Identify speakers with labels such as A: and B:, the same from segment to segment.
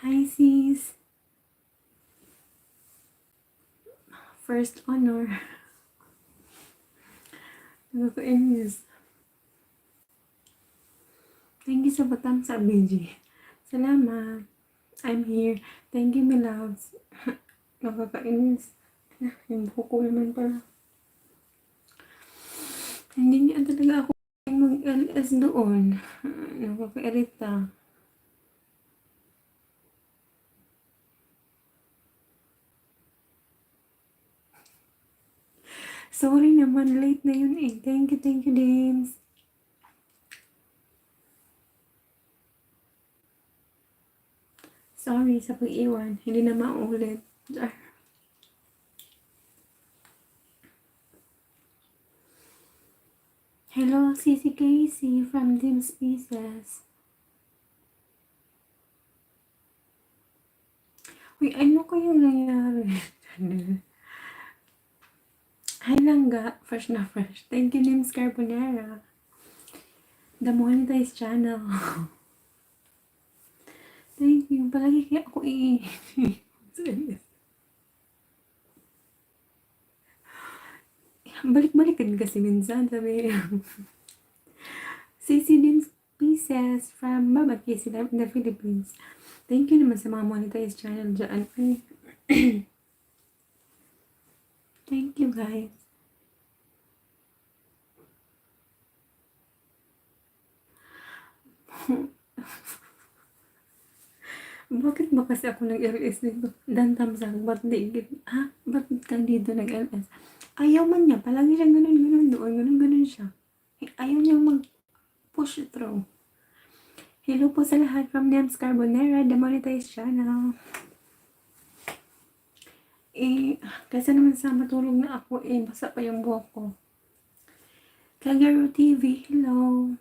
A: Hi sis. First honor. Nakakainis. Thank you sa batang sa BG. Salamat. I'm here. Thank you, my loves. Nakakainis. Yung buhok ko naman pala. Hindi niya talaga ako mag-LS doon. Nakakairita. Sorry naman, late na yun eh. Thank you, James. Sorry sa pag-iwan. Hindi na maulit. Hello, Sisi Casey from Dim's Pieces. Uy, ano kayong nangyari? Hi Langga, fresh na fresh. Thank you, Nims Carbonara. The monetized channel. Thank you. Palagi kaya ako balik-balikan kasi minsan. Sabi, Sisi Nims Pieces from Babaki sila in the Philippines. Thank you naman sa mga monetized channel dyan. Thank you, guys. Bakit ba kasi ako nag-LS dito? Dan tamsang, ba't di? Ha? Ba't ka dito nag-LS? Ayaw man niya. Palagi siya ganun doon. Ganun siya. Ayaw niya mag-push through. Hello po sa lahat from Nems Carbonara, the monetized channel. Kasi naman sa matulog na ako, basa pa yung buhok ko. Kagaro TV, hello.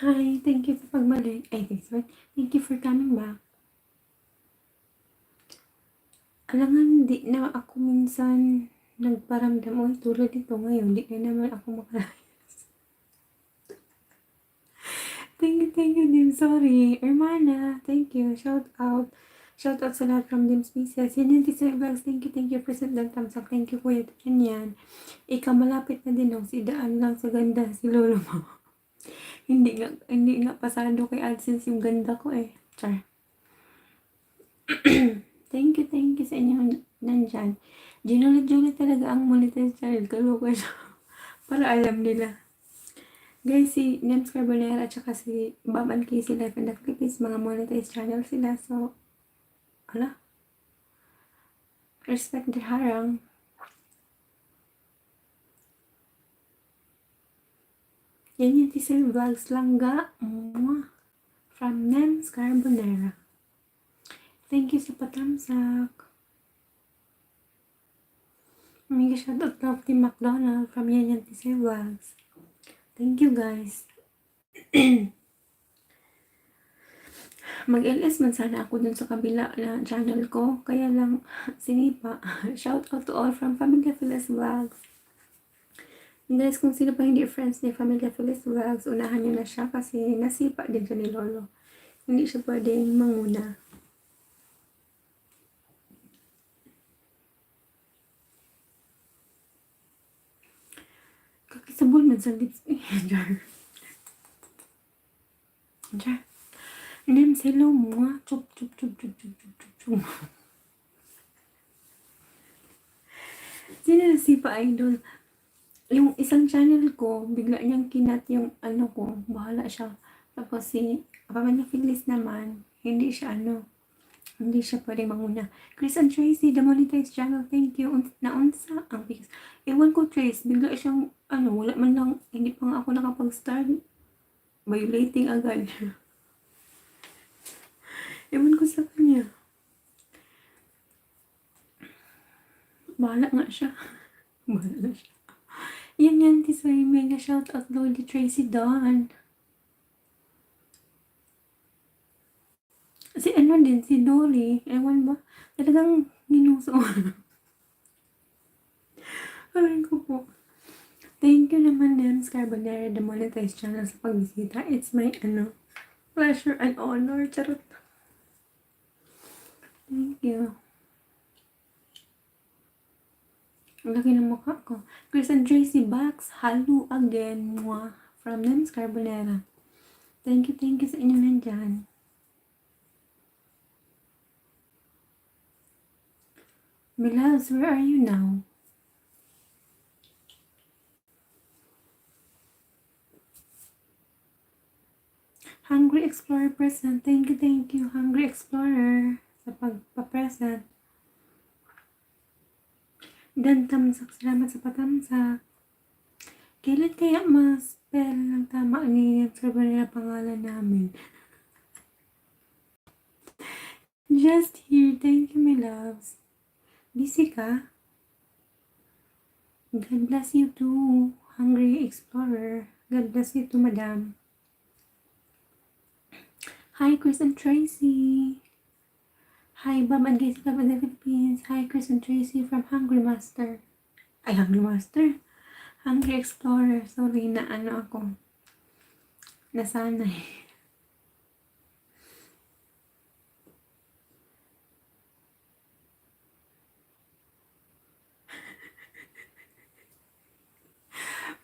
A: Hi, thank you for pagbalik. Thank you for coming back. Alam nga, hindi na ako minsan nagparamdam. Tulad dito ngayon, hindi na naman ako makalayas. Thank you, Dim. Sorry. Hermana, thank you. Shout out sa lahat from Dim's Pieces. Yan yung Tisa Vlogs. Thank you, Present ng thumbs up. Thank you, Kuya. Yan. Ikaw malapit na din, si Daan lang sa ganda, si Lolo mo. hindi nga pasado kay AdSense yung ganda ko eh. Char. Thank you sa inyo nandyan. Ginulit talaga ang monetized channel. Kaluka siya. Para alam nila. Guys, si Nems Carbonera at saka si Bob and Casey Life in the Philippines, mga monetized channel sila. So, respect the harang. Yan yung teaser vlogs langga. From Nems Carbonera. Thank you sa patamsak. May shoutout na Team McDonald from yan yung teaser vlogs. Thank you guys. Mag-LS man sana ako dun sa kabila na channel ko. Kaya lang sinipa. Shoutout to all from Familia Phyllis Vlogs. Guys, kung sino pa hindi friends ni Familia Phyllis Vlogs, unahan nyo na siya kasi nasipa din siya ni Lolo. Hindi siya pwedeng manguna. Kakisabol man sa lips. Jar. Nems, hello mo. Chup. Sino nasipa, idol? Yung isang channel ko, bigla niyang kinat yung ko, bahala siya. Tapos si Pamela Phyllis naman, hindi siya pwedeng manguna. Chris and Tracy, the monetized channel, thank you. Naunsa ang bigas. Ewan ko, Trace, bigla siyang, wala man lang, hindi pa nga ako nakapag-start. Violating agad. Ewan ko sa kanya. Bahala nga siya. Bahala siya. Yan, Tisoy. Mega shout out Lodi Tracy Dawn. Si Dolly. Ewan ba? Talagang ginuso. Aray ko po. Thank you naman din, Carbonara, the monetized channel sa pagbisita. It's my, pleasure and honor. Charot. Thank you. Ang laki ng mukha ko. Chris and Tracy Bax, hello again. Mwah. From Nems Carbonera. Thank you sa inyo nandyan. My loves, where are you now? Hungry Explorer present. Thank you, Hungry Explorer, sa pagpa-present. Dan tamsak, salamat sa patamsak. Kailan kaya ma-spell ng tama ni Carbonera pangalan namin? Just here. Thank you, my loves. Busy ka? God bless you too, Hungry Explorer. God bless you too, madam. Hi, Chris and Tracy. Hi, Bob and Casey Club in the Philippines. Hi, Chris and Tracy from Hungry Master. Ay, Hungry Master? Hungry Explorer. Sorry, na ano ako. Nasanay.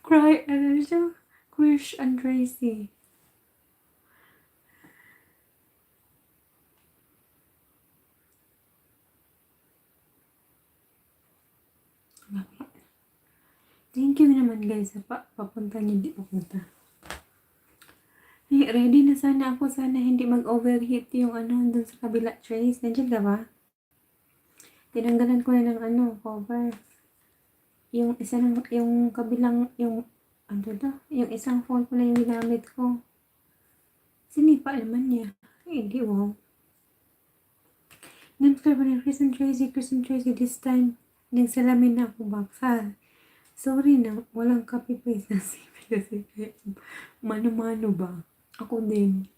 A: Cry, ano siya? Chris and Tracy. Thank you naman guys sa papunta niyo, hindi papunta. Hey, ready na sana ako. Sana hindi mag-overheat yung ano dun sa kabila trays. Nandiyan ka ba? Tinanggalan ko na ng ano, cover. Yung isa ng, yung kabilang, yung, ano to? Yung isang phone ko na yung ginamit ko. Sinipa naman niya. Eh, di wow. Nag-subscribe na Chris and Tracy this time. Nagsalamin na ako baksa. Sorry na, walang copy-paste na kasi mano-mano ba? Ako din.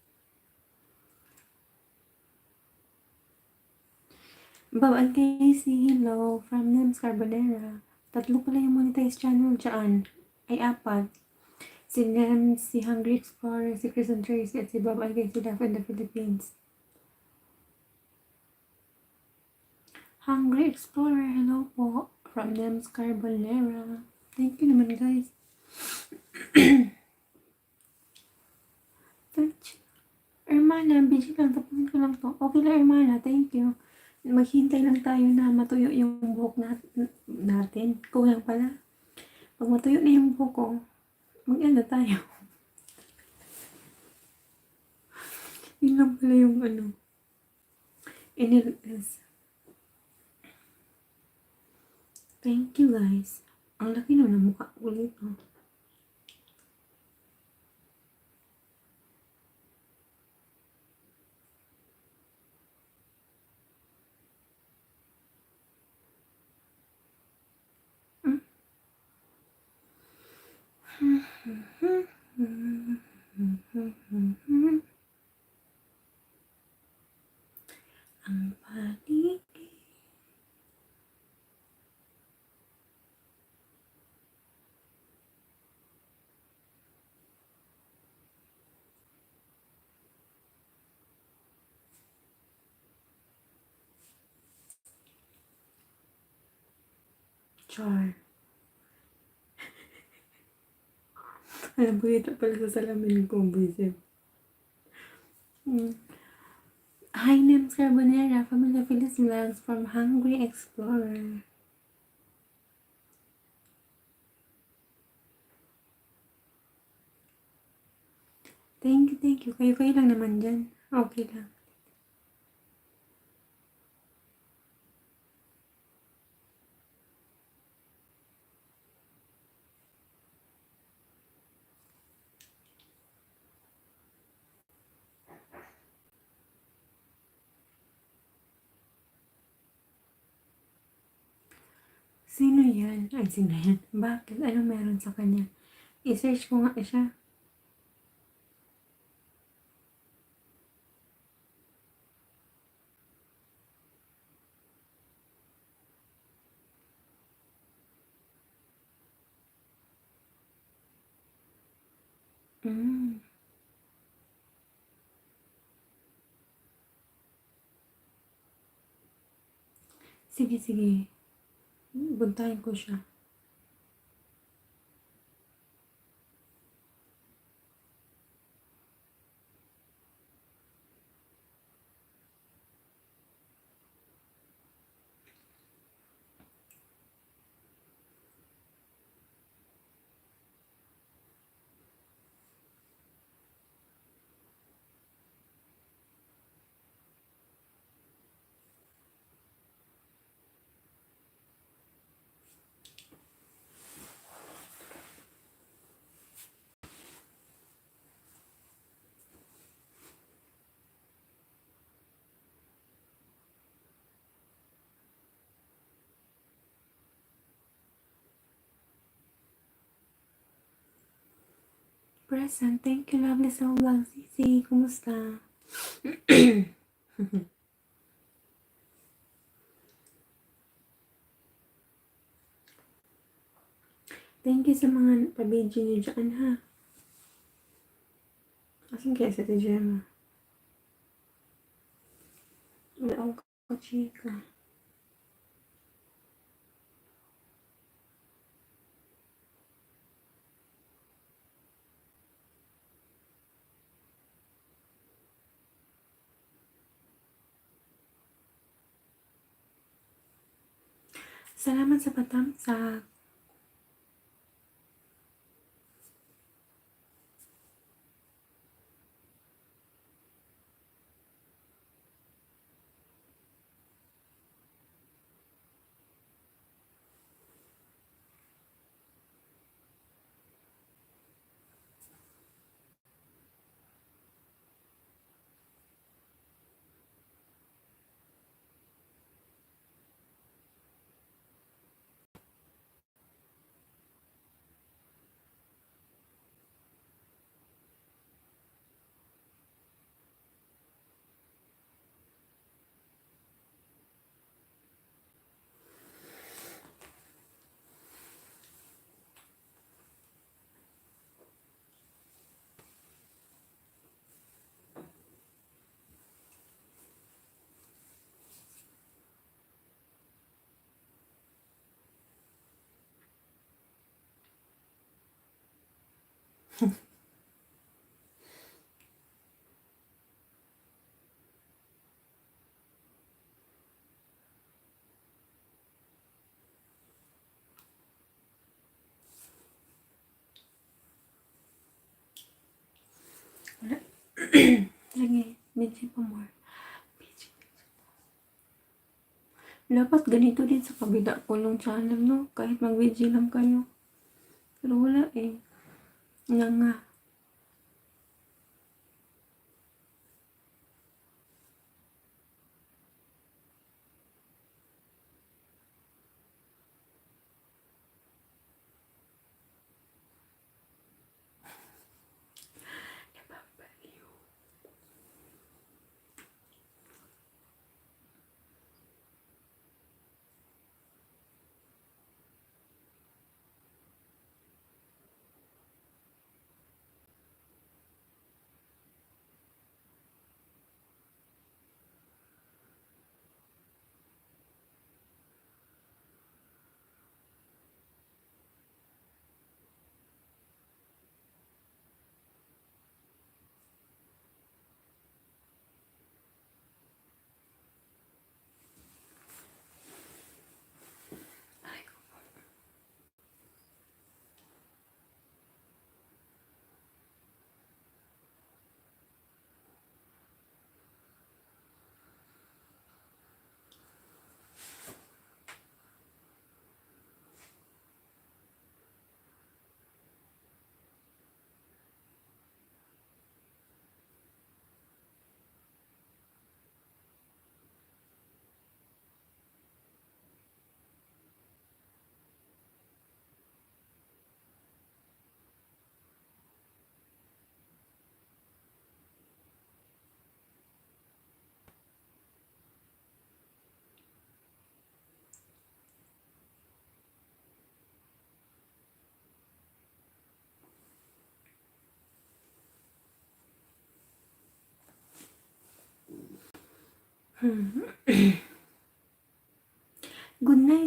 A: Bob and Casey, hello, from Nems Carbonera. 3 pala yung monetized channel dyan. Ay, 4. Si Nems, si Hungry Explorer, si Chris and Tracy, at si Bob and Casey Love in the Philippines. Hungry Explorer, hello po, from Nems Carbonera. Thank you naman, guys. Hermana, busy lang. Tapusin ko lang to. Okay lang, Hermana. Thank you. Maghintay lang tayo na matuyo yung buhok natin. Kulang pala. Pag matuyo na yung buhok ko, mag-ano tayo. Yun lang pala yung ano. NLS. Thank you, guys. Ang laki na ng mukha ko dito. Ang paligid. Char. Alam ko ito pala sa salamin ko, busy. Hi, Nems Carbonera, Familia Phyllis Vlogs from Hungry Explorer. Thank you. Kayo lang naman dyan. Okay lang. Sino yan? Ay, sino yan? Bakit? Ano meron sa kanya? I-search ko nga siya. Sige. Buntahin ko siya. Present. Thank you, lovely soul lang. Sisi, kumusta? Thank you sa mga pabidyo niyo dyan, ha? Asan kaya sa Tijema? Wala akong kachika. Salamat sa patamsak. Wala. Lagi, medyo pa more. Dapat ganito din sa kabila ko ng channel, no? Kahit mag-video lang kayo. Pero wala eh. Nga.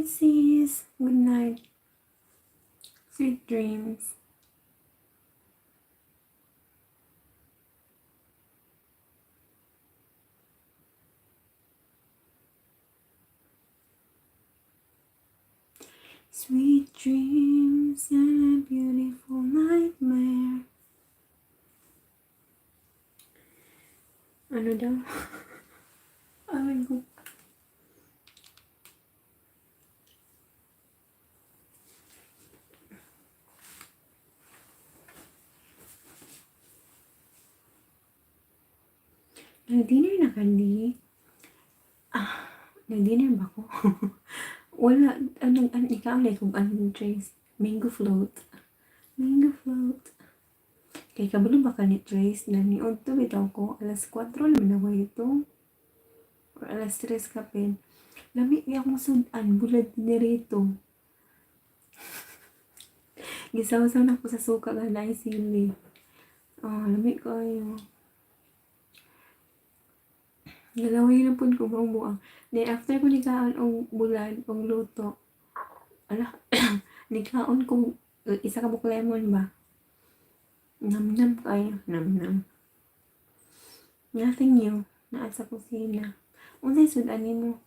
A: sis. Good night. Sweet dreams. Sweet dreams and a beautiful nightmare. Ano daw? Alam ko. Nag-dinner na kandi? Nag-dinner ba ko? Wala. Ikaw na kung anong Trace. Mango float. Mango float. Kay kabalo ba ka ni Trace? Naniod to bitaw ko. Alas 4 naman ako ito. Or alas 3 ka pin. Lami niya akong sudan. Bulad ni rito. Gisaw-saw na ko sa suka nga na sili. Lami ko ayo. Galawin na po ko bang buang. Then after ko nikaon og bulad, og luto. Nikaon ko isa ka buk lemon ba? Nam-nam kayo. Nam-nam. Nothing new. Naa sa kusina. Unsay sudanin mo?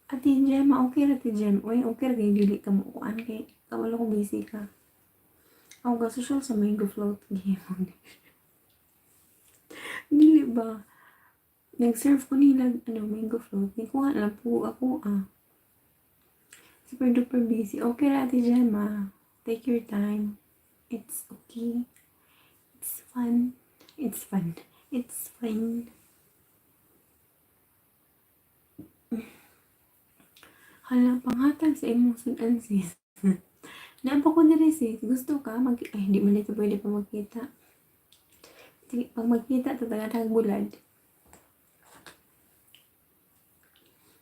A: Ate Gemma, okay ra ti Gem. Uy, okay ra kay dili ka mo kuan kay kawala ko busy ka. Ako ga social sa mango float game. Dili ba? Nag-serve ko nila, mango float. Hindi ko nga alam po ako, Super duper busy. Okay na, Ate Gemma. Take your time. It's okay. It's fun. It's fun. It's fine. Hala, panghatag sa emotion and sis. Napa ko nila sis. Gusto ka? Hindi man ito pwede pa magkita. Sige, pag magkita, tatagatag bulad.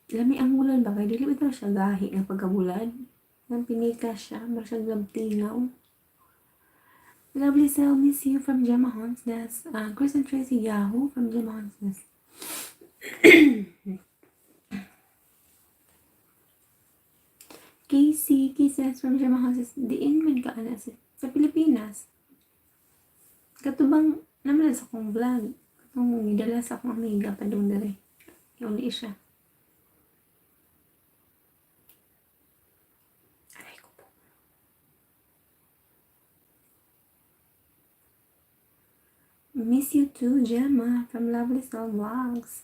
A: Lami ang bulan ba? Kaya dili bitaw siya gahi ng pagkabulan. Nang pinika siya, masyang labtingaw. Lovely Cell, miss you from Gemma Hansness. Chris and Tracy Yahoo from Gemma Hansness. Casey Kisses from Gemma Hansness. Diin man ka ana sa Pilipinas. Katubang naman sa akong vlog. Katong nidala sa akong amiga pa doon dere. Uli siya. Miss you too, Gemma, from Lovely Soul Vlogs.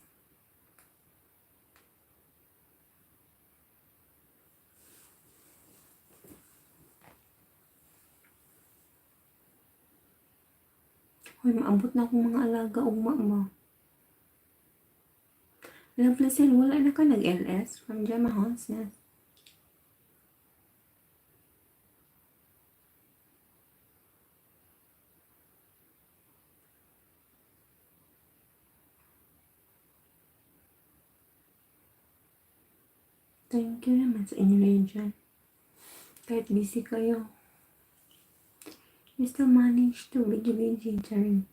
A: Hoy, maabot na akong mga alaga ugma mo. Lovely Soul, wala na ka nag-LS from Gemma Hansness. Thank you naman sa inyo na dyan. Kahit busy kayo. You still manage to video Charing.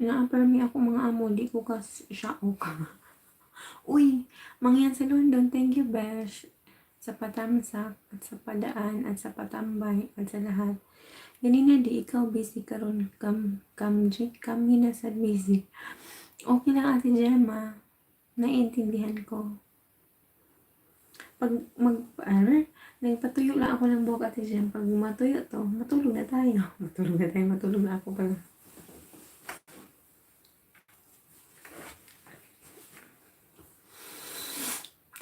A: Na-aparmi ako mga amo, di ko ka siya ka. Uy, mangyan sa London, thank you Besh. Sa patamsak, at sa padaan, at sa patambay, at sa lahat. Ganina di ikaw busy karon kami na sa busy. Okay lang Ate Gemma. Naiintindihan ko. Pag nagpatuyo lang ako ng buhok Ate Gemma. Pag matuyo to, matulog na tayo. Matulog na ako pala.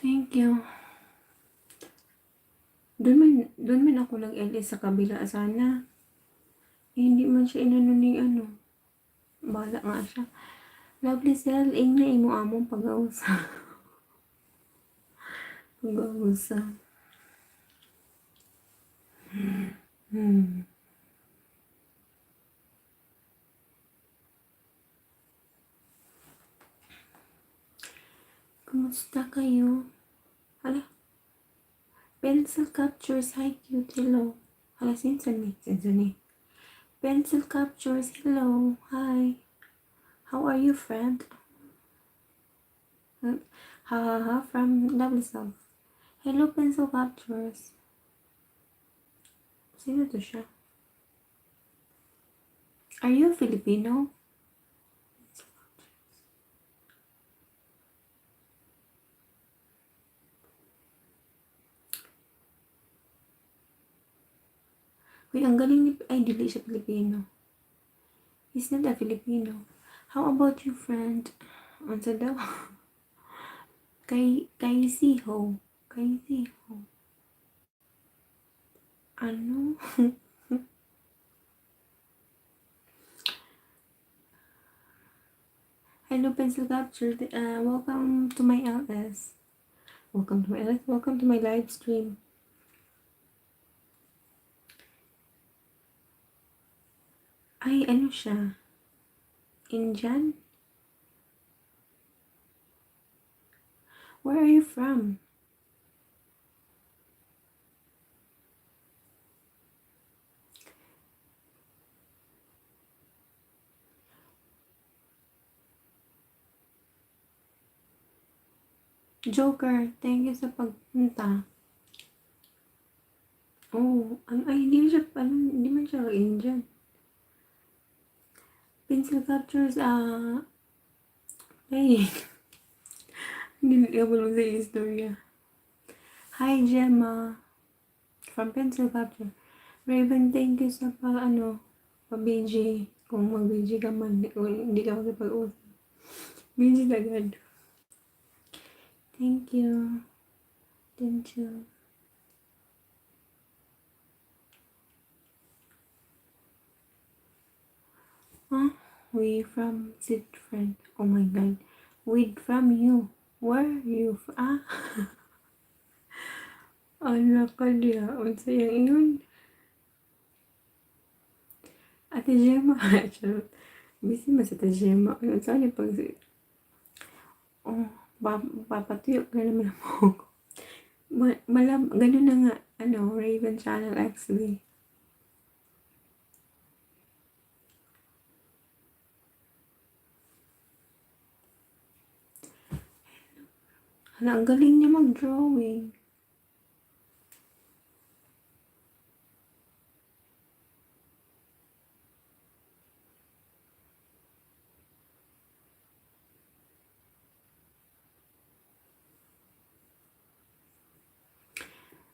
A: Thank you. Doon man ako nag-LS sa kabila sana. Hindi man siya inano. Bala nga siya. Lovely Cell, na imo among pag-ausa. Kumusta kayo? Hala? Pencil captures, hi cute, hello. Hala, sinsan ni. Pencil captures, hello, hi. How are you, friend? Ha ha ha, from Lovely Self. Hello, pencil captures. Sino to siya? Are you Filipino? Uy, ang galing ni... Ay, dili siya Filipino. He's not a Filipino. How about you, friend? Ano daw? Kay Siho. Kay Siho. Ano? Hello, pencil capture. Welcome to my LS. Welcome to my LS. Welcome to my live stream. Ay, ano siya? Indian? Where are you from? Joker, thank you sa pagpunta. Oh, ay, hindi siya, hindi man siya Indian. Pencil captures, hey, hindi ka pa sa istorya. Hi, Gemma, from Pencil Capture. Raven, thank you sa pa-BG. Kung mag-BG ka man, hindi ka makipag-usap. BG agad. Thank you. Thank you. Huh? We from sit friend. Oh my god. We from you. Where you from? Ala ka diya. Unsa yang ingon? Ate Gemma. Charot. Busy mas Ate Gemma. Unsa ni pag... Oh, papatuyo ka naman mo. Ganun na nga. Raven Channel actually. Hala, ang galing niya mag-drawing.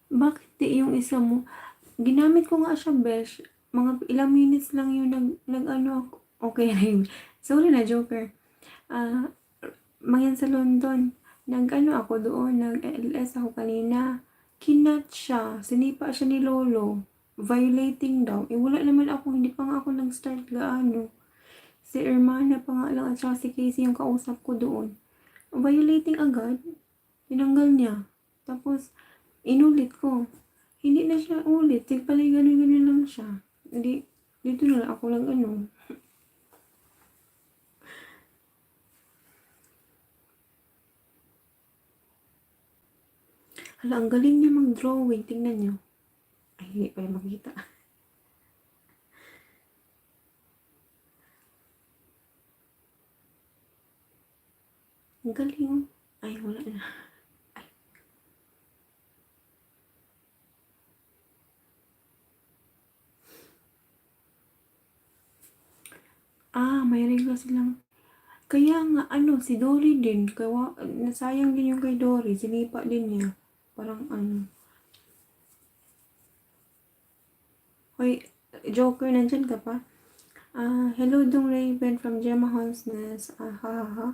A: Bakit di yung isa mo? Ginamit ko nga siya, besh. Mga ilang minutes lang yung nag-ano ako. Okay na yun. Sorry na, Joker. Mayan sa London. Nag-ano ako doon. Nag-LS ako kanina. Kinat siya. Sinipa siya ni Lolo. Violating daw. Wala naman ako. Hindi pa nga ako nag-start gaano. Si Hermana pa nga lang at saka si Casey yung kausap ko doon. Violating agad. Tinanggal niya. Tapos, inulit ko. Hindi na siya ulit. Pala ganun-ganun lang siya. Hindi, dito na lang ako lang Hala, ang galing niya mag-drawing. Tingnan niyo. Ay, hindi pa rin makita. Ang galing. Ay, wala na. May regla silang. Kaya nga, si Dory din. Nasayang din yung kay Dory. Sinipa din niya. Parang Hoy, Joker, nandyan ka pa? Hello dong Raven from Gemma Hansness. Ha.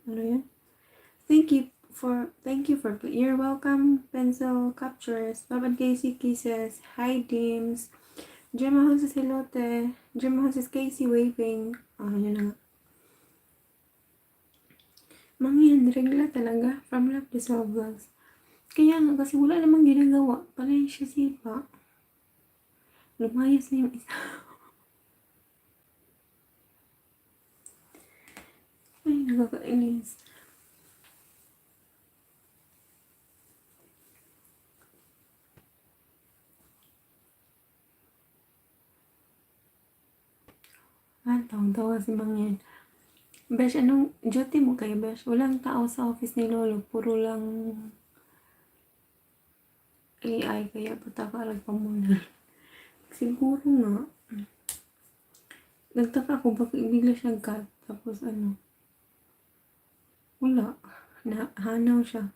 A: Ano yan? Thank you for, you're welcome, pencil captures. Babad Casey kisses. Hi, Dims. Gemma Hansness, hello te. Gemma Hansness, Casey waving. Yun na nga. Mangyan, regla talaga from Love to Solve Vlogs. Kaya nga, kasi wala namang ginagawa. Palay siya sipa. Lumayas na yung isa. Ay, nakakainis. Tawang-tawa si Mangyan. Besh, anong duty mo kayo, Besh? Walang tao sa office ni Lolo. Puro lang AI, kaya patakalag pa muna. Siguro nga. Nagtaka ako, bakit bigla siyang cut? Tapos ano? Wala. Hanaw siya.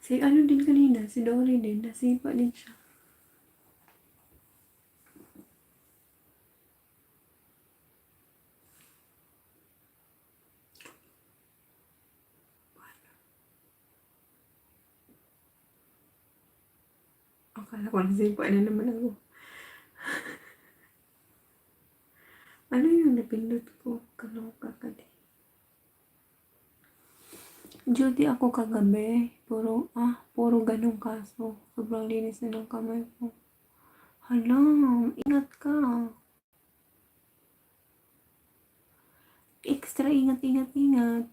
A: Si ano din kanina, si Dory din, nasipa din siya. Akala ko nasipa na naman ako. Ano yung napindot ko? Kaloka ka din. Duty ako kagabi. Puro ganong kaso. Sobrang linis na ng kamay ko. Hala, ingat ka. Extra ingat.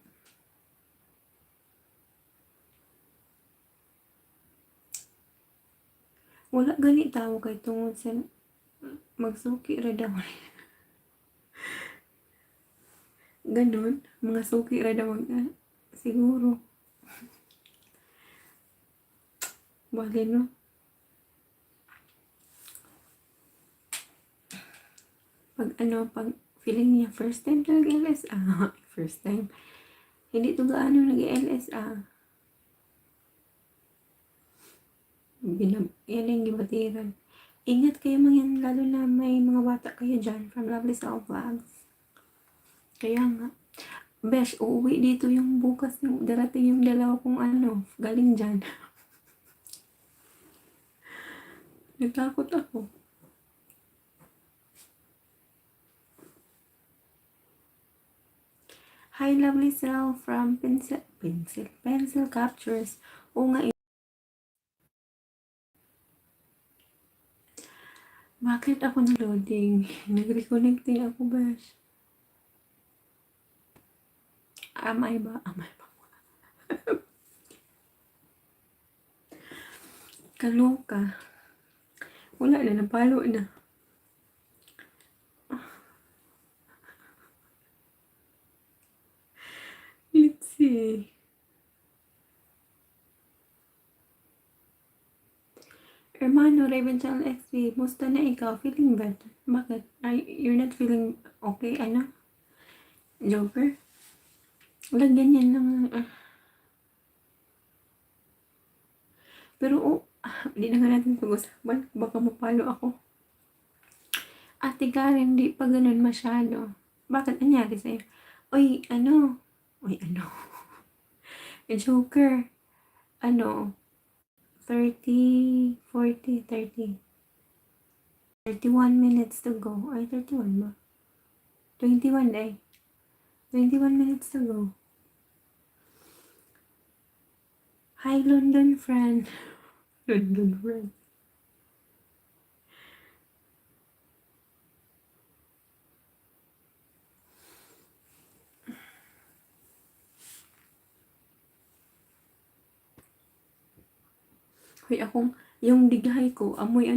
A: Wala gani tao kay tungod sa magsuki ra daw. Ganon, mga suki ra daw siguro. Bale no. Pag feeling niya first time talaga LSA. First time. Hindi to gaano nag-LSA. Yan yung gibatiran. Ingat kayo mga yan, lalo na may mga bata kayo dyan from Lovely Soul Vlogs. Kaya nga, Besh, uuwi dito yung bukas yung darating yung dalawa kong galing dyan. Natakot ako. Hi, Lovely Self from Pencil Captures. O nga, bakit ako na-loading? Nag-reconnecting ako, Besh. Amay ba? Kaloka. Wala na, napalo na. Let's see. Hermano Ravenchal XP, musta na ikaw? Feeling better? Bakit? You're not feeling okay? Joker? Wala ganyan lang. Pero hindi na nga natin pag-usapan. Baka mapalo ako. Ate Karen, hindi pa ganun masyado. Bakit? Anyari sa'yo? Uy, Joker. 30, 40, 30. 31 minutes to go. Ay, 31 ba? 21 eh. 21 minutes to go. Hi, London friend. London friend. Hoy, yung dighay ko, amoy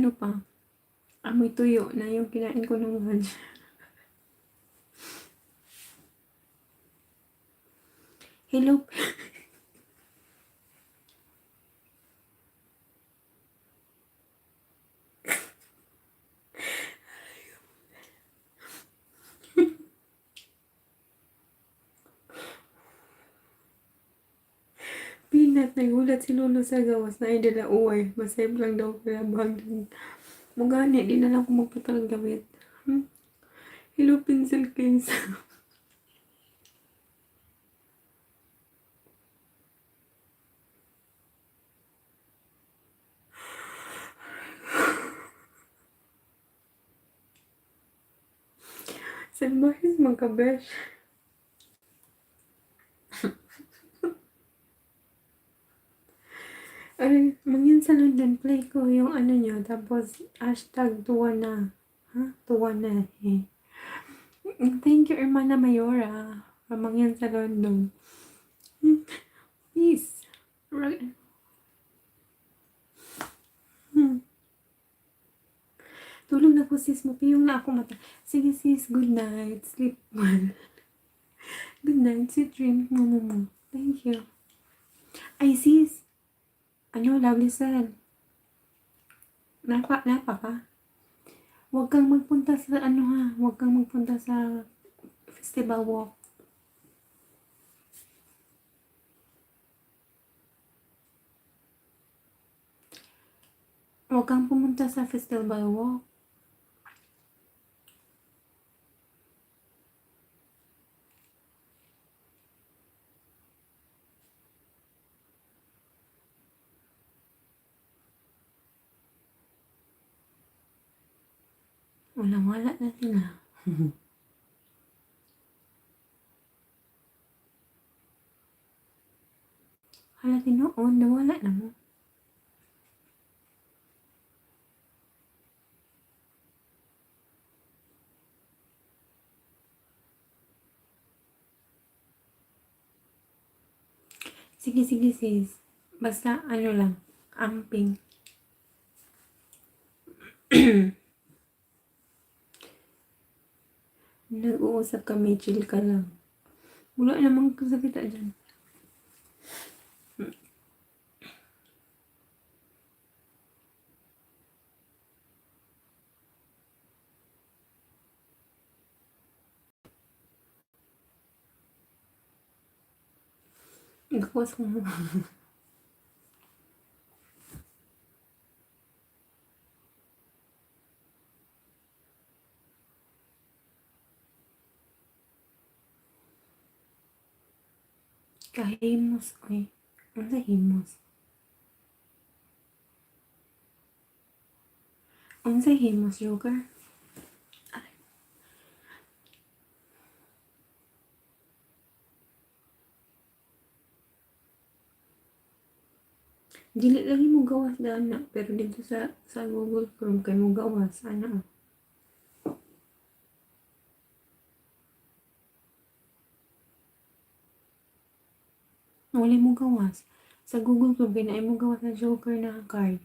A: amoy tuyo na yung kinain ko ng lunch. Hello. Pinat, nagulat si Lolo sa gawas na idala uway. Masayip lang daw kaya bahagdan. Mugani, di na lang ako magpatalang gamit. Hello, pencil case. Salbahis magkabesh. Ay, mangyan sa London play ko yung nyo, tapos hashtag tuwa na. Tuwa na eh. Thank you, Hermana Mayora. Pamangyan sa London. Peace. Right. Tulog na po sis, mapiyong na ako mata. Sige sis, good night. Sleep well. Good night, sweet dreams mo. Thank you. Ay sis, ano, lovely son. Napa ka? Huwag kang magpunta sa huwag kang magpunta sa festival walk. Huwag kang pumunta sa festival walk. Wala na sila. Hala, tinoon, nawala na mo. Sige sis. Basta lang, amping. Nag-uusap kami, chill ka lang. Wala namang kasakita dyan. Nagkuwas ko mo. Kahimos, oy. Ano sa himos? Ano sa himos, Joker? Dili lagi mo gawas dana, pero dito sa Google Chrome kay mo gawas, Wala mo gawas. Sa Google Chrome, kaya mo gawas na Joker na card.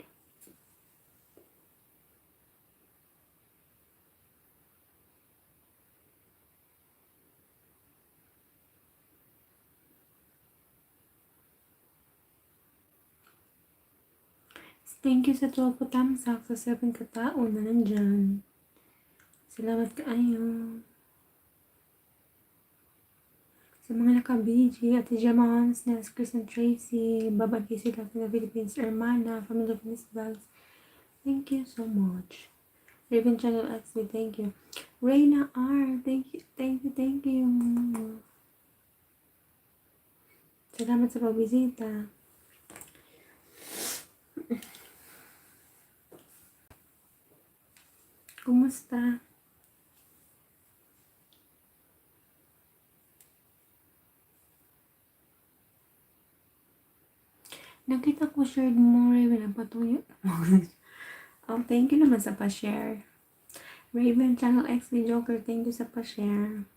A: Thank you sa 12 thumbs up, sa 7 katao na nandyan. Salamat kaayo. Sa mga naka-BG, Ate Jamons, Nels, Chris and Tracy, Babaki sila sa Philippines, Hermana, Family Fitness Vlogs. Thank you so much. Raven Channel XB, thank you. Reyna R, thank you. Salamat sa pagbisita. Kumusta? Nakita ko shared mo, Raven, ang patuyo. Thank you naman sa pa-share. Raven Channel XB Joker, thank you sa pa-share.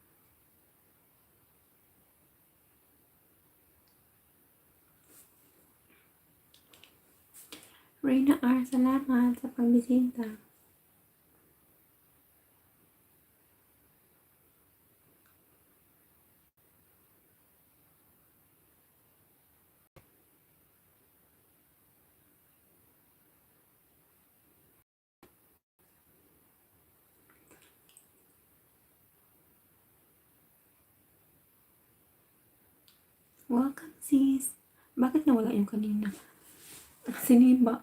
A: Reyna R, salamat sa pagbisita. Welcome sis. Bakit nawala yung kanina? Sinipa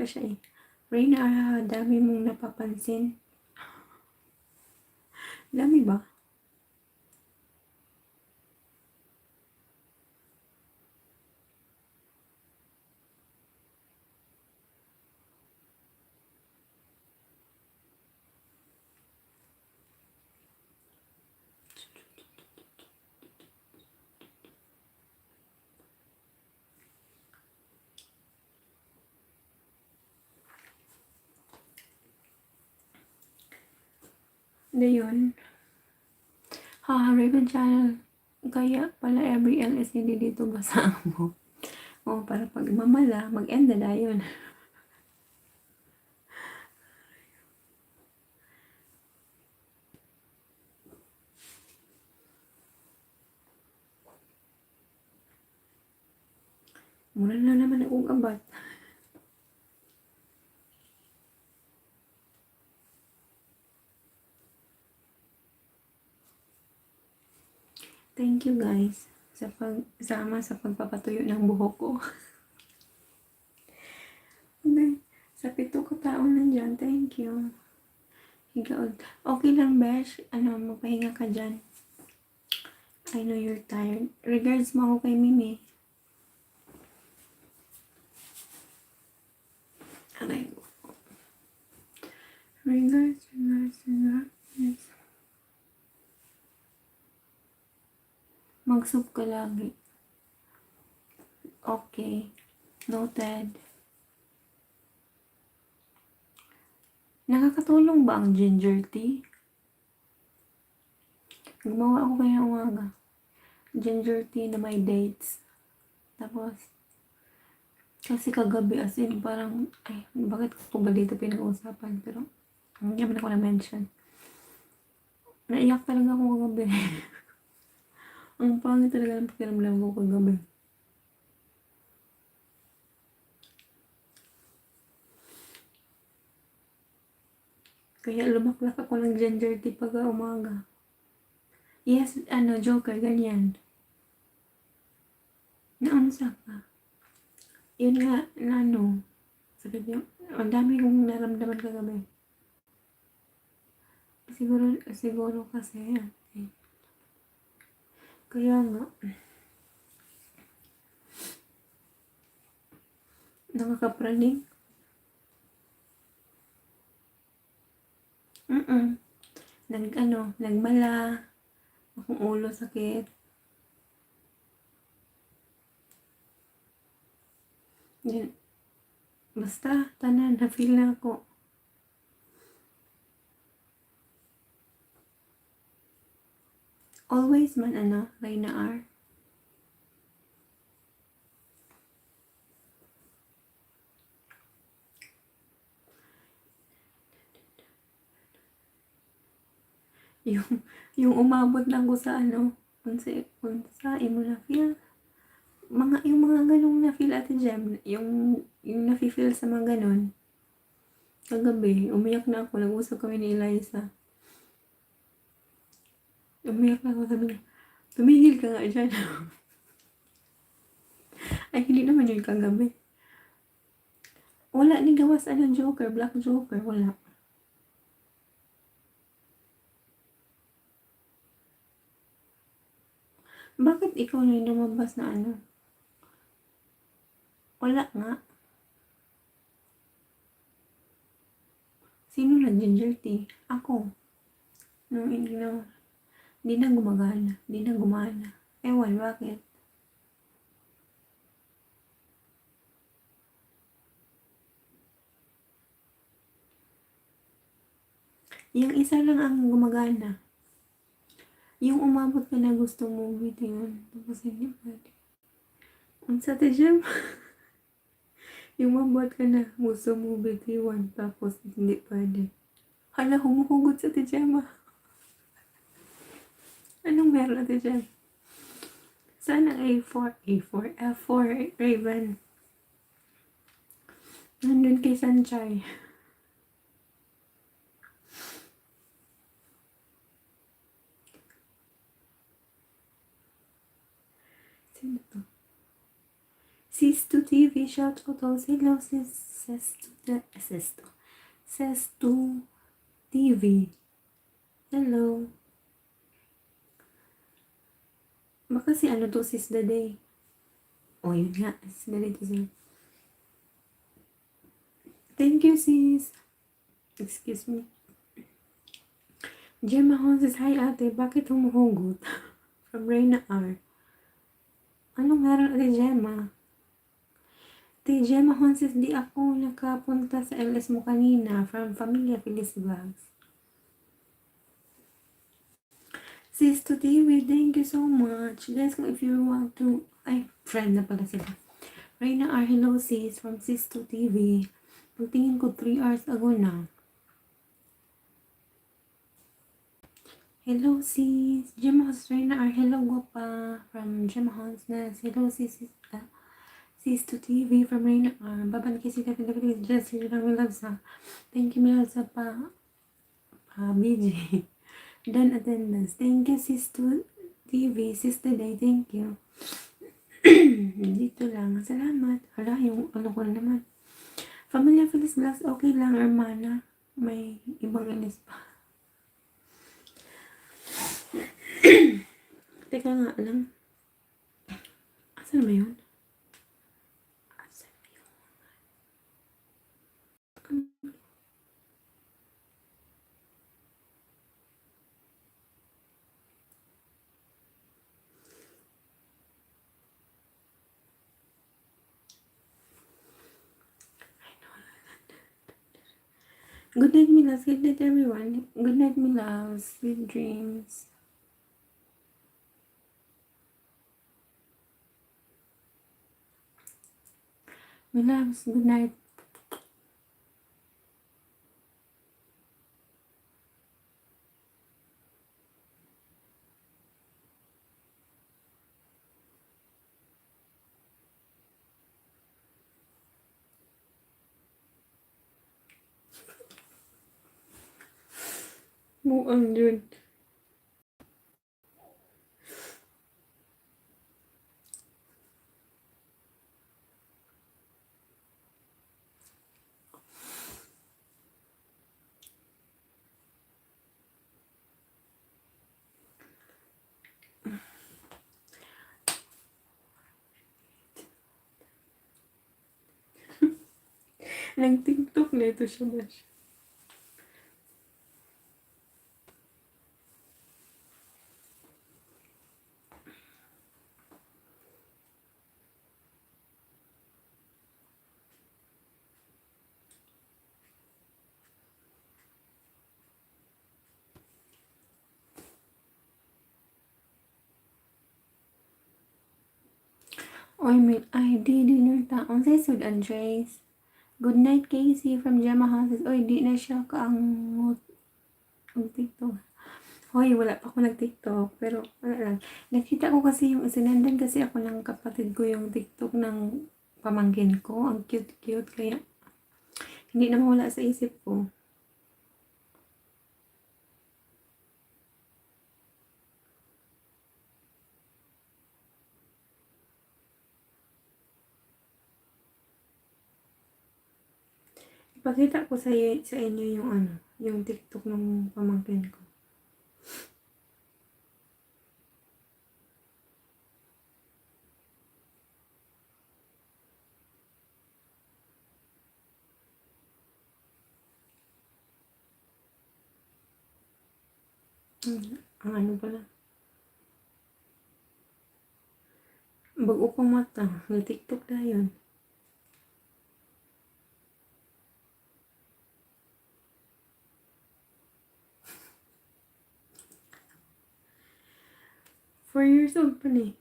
A: siya eh. Reyna, dami mong napapansin. Dami ba? Na yun. Raven Channel. Kaya pala every LS hindi dito basa mo. O, para pag mamala, mag-end na yun. Mura na naman akong abat. Thank you guys sa pagsama sa pagpapatuyo ng buhok ko. Okay. Sa 7 ka tao nandyan, thank you. Higaod. Okay lang, Besh. Magpahinga ka dyan. I know you're tired. Regards mo ako kay Mimi. Okay. Regards. Yes. Mag-soup ka lagi. Okay. Noted. Nakakatulong ba ang ginger tea? Gumawa ako kaya umaga. Ginger tea na may dates. Tapos, kasi kagabi as in parang, bakit ko ba dito pinag-uusapan? Pero, hindi naman ako na-mention. Naiyak talaga ako kagabi. Ang pangit talaga ng pakiramdam ko kagabi. Kaya lumaklak ako ng ginger tea pag umaga. Yes, Joker, ganyan. Naunsa ka? Yun nga, sakit yung, ang dami kong naramdaman kagabi. Siguro kasi, kaya nga, nakakapraning. Nagmala, akong ulo sakit. Yan. Basta, tanan, na-feel na ako. Always man, Reyna R. Yung umabot lang ko sa kung sa imo na feel. Yung mga ganong na feel Ate Jem, yung nafe-feel sa mga ganon. Kagabi, umiyak na ako, nag-usap kami ni Eliza. Umiyak na ako, sabi niya, tumigil ka nga dyan. Ay, hindi naman yun kagabi. Wala ni gawas Joker, Black Joker, wala. Bakit ikaw na yung lumabas na Wala nga. Sino nag-ginger tea? Ako. Di na gumagana. Di na gumana. Ewan, bakit? Yung isa lang ang gumagana. Yung umabot ka na gusto mo, yun. Tapos hindi pwede. Ang sa Tejem, yung umabot ka na gusto mo, yun. Tapos hindi pwede. Hala, humuhugot sa Tejem. Anong meron na Tejem? Sana A4, F4, Raven. Nandun kay Sanchay. Sino to? Sis2 TV, shout out all. Hello, Sis2 TV. Hello. Baka si to, Sis the Day. Oh, yun nga. Sis the Day to sir. Thank you, sis. Excuse me. Gemma says, hi ate, bakit humuhugot? From Reyna R. Anong meron Ate Gemma? Ate Gemma says, di ako nakapunta sa LS mo kanina from Familia Feliz Vlogs. Sis to TV, thank you so much. Guys, kung if you want to, ay, friend na pala sila. Reyna R, hello sis, from Sis to TV. Pagtingin ko 3 hours ago na. Hello sis, Gemahos, Reyna R, hello guapa, from Gemahos na. Hello sis, Sis to TV, from Reyna R. Baban kasi ka pinapagod, just yun lang love sa. Thank you, Mila, sa BJ. Done attendance. Thank you, Sis to TV. Sis today, thank you. Dito lang. Salamat. Hala, yung ano ko naman. Familia Phyllis Glass, okay lang, hermana. May ibang inis pa. Teka nga lang. Asan ba yun? Asan ba yun? Good night, my loves. Good night, everyone. Good night, my loves. Sweet dreams. My loves, good night. Buang yun. Nag-tiktok na ito siya ba siya? Oy, may ID dinner taon sa Sud Andres. Good night, Casey from Gemma Houses. Oy, di na siya kaangot ang TikTok. Hoy, wala pa ako nag-TikTok. Pero, wala lang. Nakita ko kasi yung, sinendan kasi ako ng kapatid ko yung TikTok ng pamangkin ko. Ang cute-cute. Kaya, hindi na mawala sa isip ko. Ipakita ko sa inyo yung ano, yung TikTok ng pamangkin ko. Ang ano pala. Bago pang mata. May TikTok na yun. Four years old pa ni.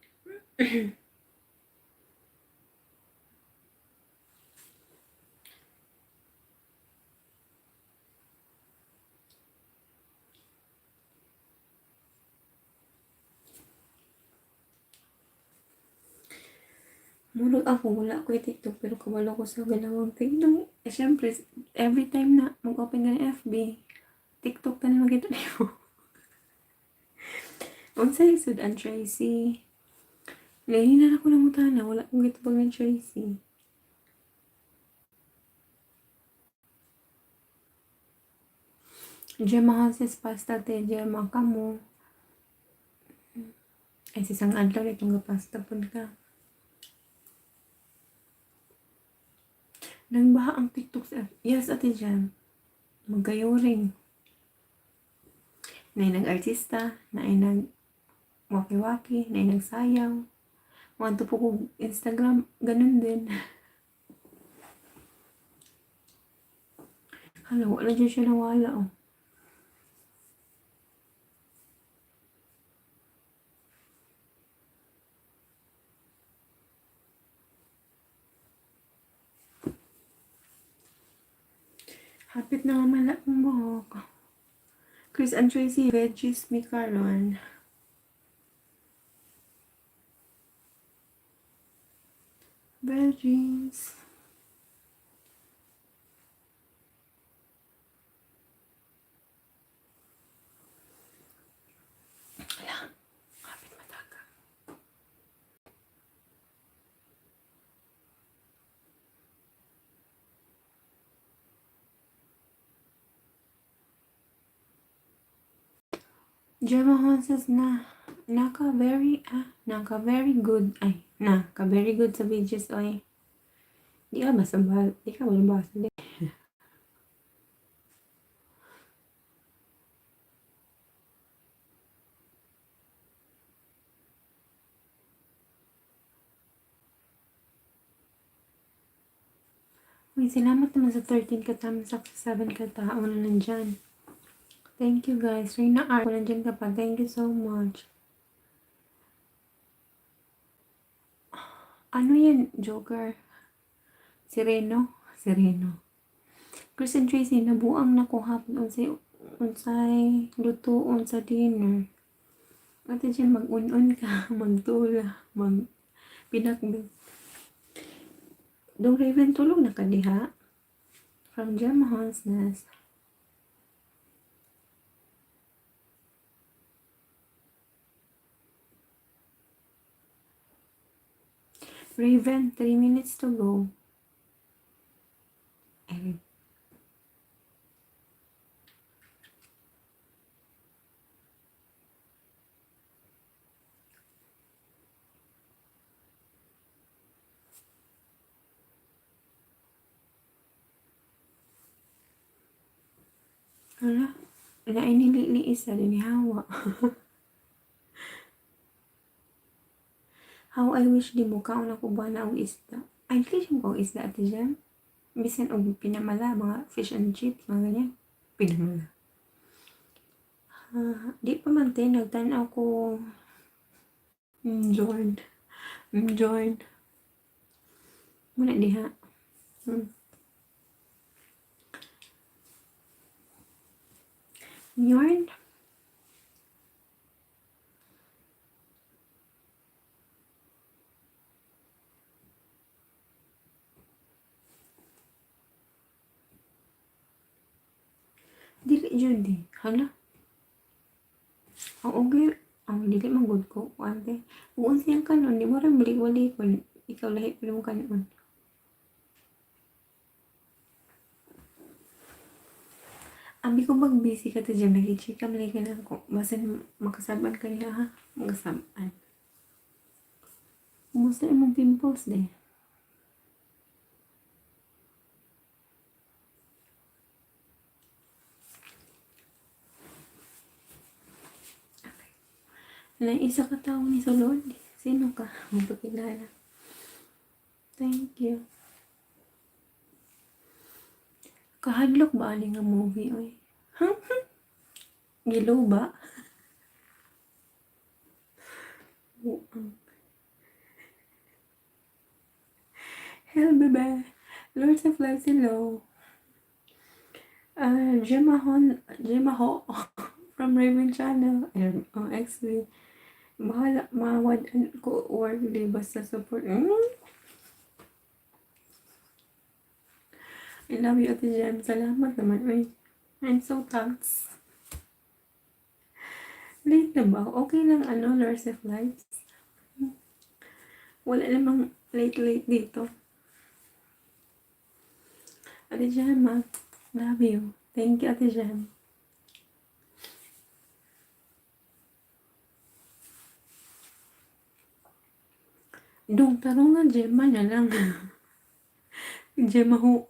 A: Mulog ako, wala ko yung TikTok, pero kabalo ko sa galawang TikTok. Eh, syempre, every time na mag-open ka ng FB, TikTok na naman kita niyo. Unsay Sud and Tracy. Nahihinan ako ng mutana, wala kong gitubag ng Tracy. Gemma Houses pasta te, Gemma ka mo. Ay, sisang adlaw na itong pasta po ka. Nang baha ang TikTok sa yes, ate Jam. Magayoring. Na nag-artista, na nag-waki-waki, na nagsayaw. Want po ko Instagram, ganun din. Hala, wala dyan siya nawala, oh. Hapit na mamala ang buhok. Chris and Tracy, veggies, mi Carlon. Veggies. Wala. Hapit mataga. Gemma Honses na naka-very good. Ay, naka-very good sa videos, oy. Di ka basta ba? Di ka basta di. Uy, salamat naman sa 13 katama sa 7 katao na nandyan. Thank you guys. Rina R. Kung nandyan ka pa, thank you so much. Ano yan, Joker? Sereno? Chris and Tracy, nabuang na ko hapon unsay lutuon sa dinner. Ate dyan, mag-un-un ka, magtula, pinakbit. Dong Raven, tulog na ka diha? From Gemma Hansness. Raven, 3 minutes to go. Erin. Hala, inilili isa din ni Hawa. How I wish di mo kaon ako ba na ang isda. Ay, di siya mo isda ate dyan. Bisan og pinamala, mga fish and chips, mga ganyan. Pinamala. Di pa man tayo, nagtanaw ko. Join. Muna diha. Yarn. Dili jud hala. Ang dili man gud ko ante. Uon siyang kanon, di mo ra balik-balik kun ikaw lahi pa mo kanon. Abi ko bag busy ka to dyan, nag-check ka malika lang ko. Basta makasaban ka niya ha. Makasaban. Kumusta yung pimples de? Okay. Na isa ka tao ni Solod. Sino ka? Magpakilala. Thank you. Kahadlok ba ani nga movie oy? Gilo ba? Hello bebe. Lords of Life, hello. Gemma Ho from Raven Channel. Actually, bahala mawad ko work di basta support. I love you, Ate Jem. Salamat naman. Uy, I'm so thanks. Late na ba? Okay lang, Lords of Lights. Wala namang late dito. Ate Jem, love you. Thank you, Ate Jem. Dong, tarungan, Gemma na lang. Gemma ho.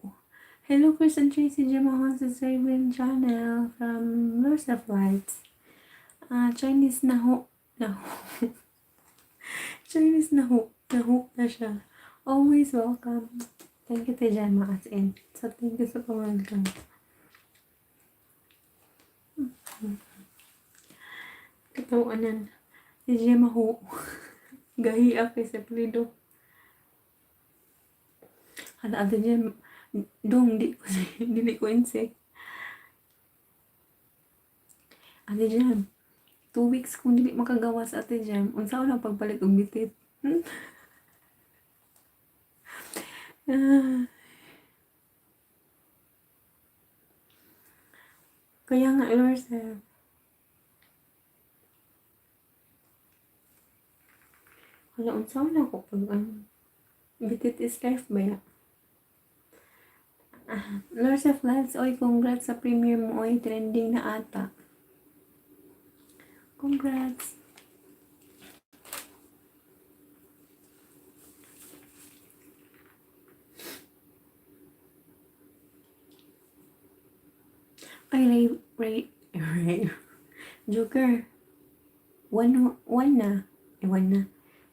A: Hello, Chris and Tracy. Gemma Hans is Raven Channel from Lords of Lights. Chinese na ho. Chinese na ho na siya. Always welcome. Thank you, Tejama, as in. So, thank you sa welcome. Katawanan. Tejama ho. Gahi ako sa plido. Hala, Ate Jem. Dong, dili ko insect. Ate Jam, 2 weeks kung dili makagawa sa Ate Jam, unsa na pagpalit og bitit? Ah, kaya nga, Lord, wala unsa na ko pag bitit is life ba ya? Lord of Lives, oy, congrats sa premiere mo, oy, trending na ata. Congrats. Ay, Ray. Joker. 1 na. 1 na.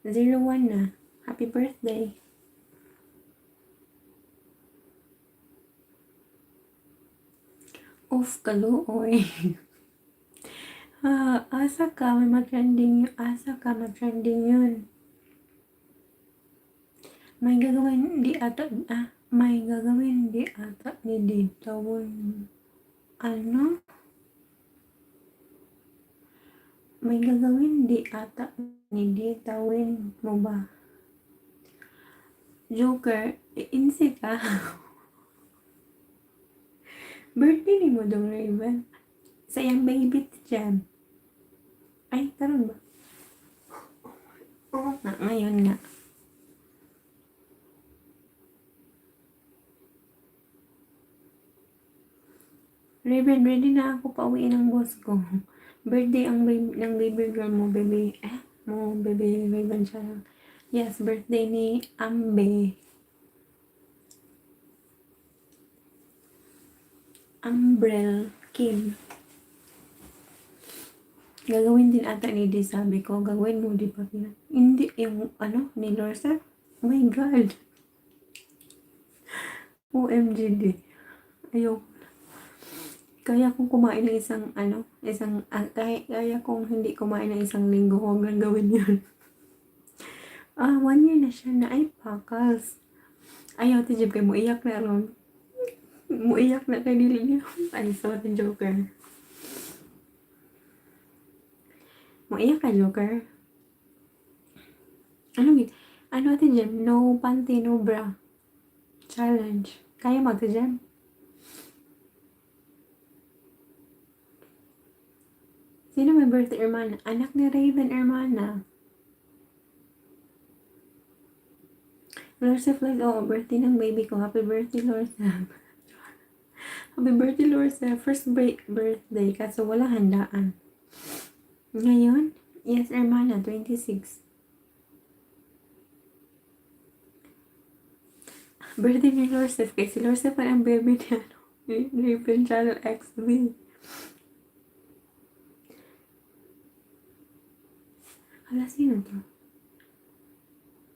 A: 01 na. Happy birthday. Off kaluoy. Asa ka, may matrending yun. Asa ka, matrending yun. May gagawin di ata, may gagawin di ata ni Ditawon. Ano? May gagawin di ata ni Ditawin mo ba? Joker, insi ka. Birthday ni mo dong Raven. Sayang baby jam. Ay, taron ba? Oo nga, ngayon nga. Raven, ready na ako pauwiin ng boss ko. Birthday ang ng baby girl mo, baby. Baby Raven siya lang. Yes, birthday ni Ambe. Umbrell Kim. Gagawin din ata ni Di, sabi ko. Gagawin mo, di pa pina. Hindi, yung ni Lorsa. Oh my God. OMG, di. Ayoko. Kaya kung kumain ng kaya kung hindi kumain ng isang linggo, huwag lang gawin yun. 1 year na siya na, ay, pakals. Ayaw, tijib kayo, muiyak na ron. Muiyak na kay dili niya. Ay, sorry, Joker. Muiyak ka, Joker. Ano, Ate Jem? No panty, no bra. Challenge. Kaya mo, Ate Jem? Sino may birthday, Hermana? Anak ni Raven, Hermana. Lorsa Flag, birthday ng baby ko. Happy birthday, Lorsa. Happy birthday, Lorsa. First birthday, kaso wala handaan. Ngayon? Yes, Hermana, 26. Birthday ni Lorsa. Kasi Lorsa pa ang baby niya. Raven Channel XB. Hala, sino to?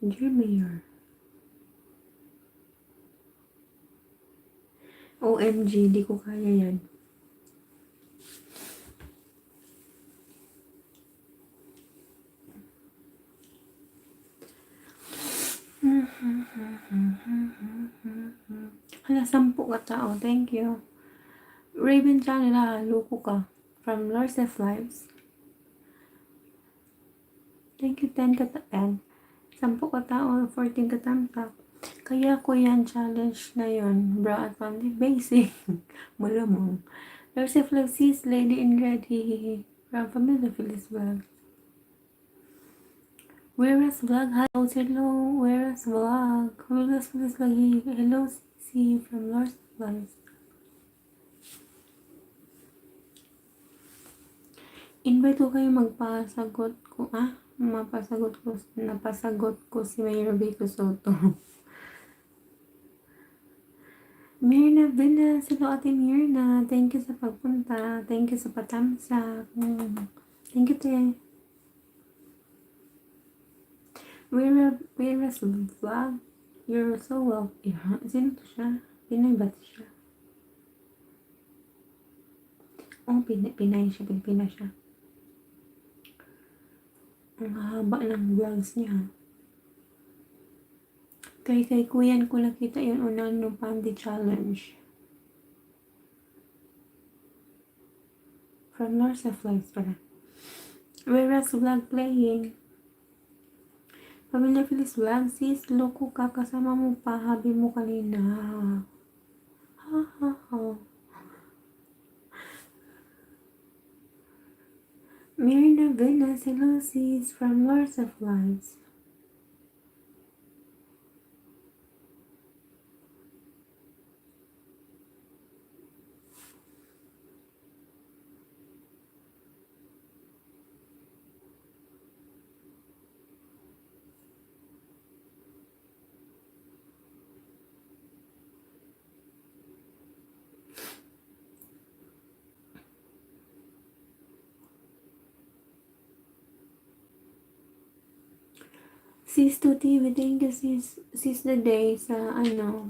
A: Jermayor. OMG, di ko kaya yan. Hala, 10 ka tao. Thank you. Raven Channel, loko ka. From Lords of Lives. Thank you, 10 ka 10. 10 ka tao, 14 ka tamtak. Kaya ko yan challenge na yun. Bra at family basic. Malamang. Lords of Lives, sis, lady in red, hihihi. From Family Phyllis Vlog. Whereas Vlog, hello, Whereas Vlog. Whereas Phyllis Vlog, hello, see from Lords of Lives. Invite ko kayo magpasagot ko, napasagot ko si Mayor Vico Soto. Mirna Vina, silo Ate Mirna, thank you sa pagpunta, thank you sa patamsak, thank you te. Whereas Vlog, you're so welcome. Sino to siya? Pinay ba siya? Pinay siya, Pilipina siya. Ang haba ng vlogs niya. Kay Kuyan ko nakita yun unang no panty challenge. from North Flights pala. Whereas vlog playing. Pamilya Phyllis vlog, sis, loko ka, kasama mo pa, habi mo kanina. Ha ha ha. Mirna Venus, hello sis, from North Flights. Sis to TV, thank you sis the day sa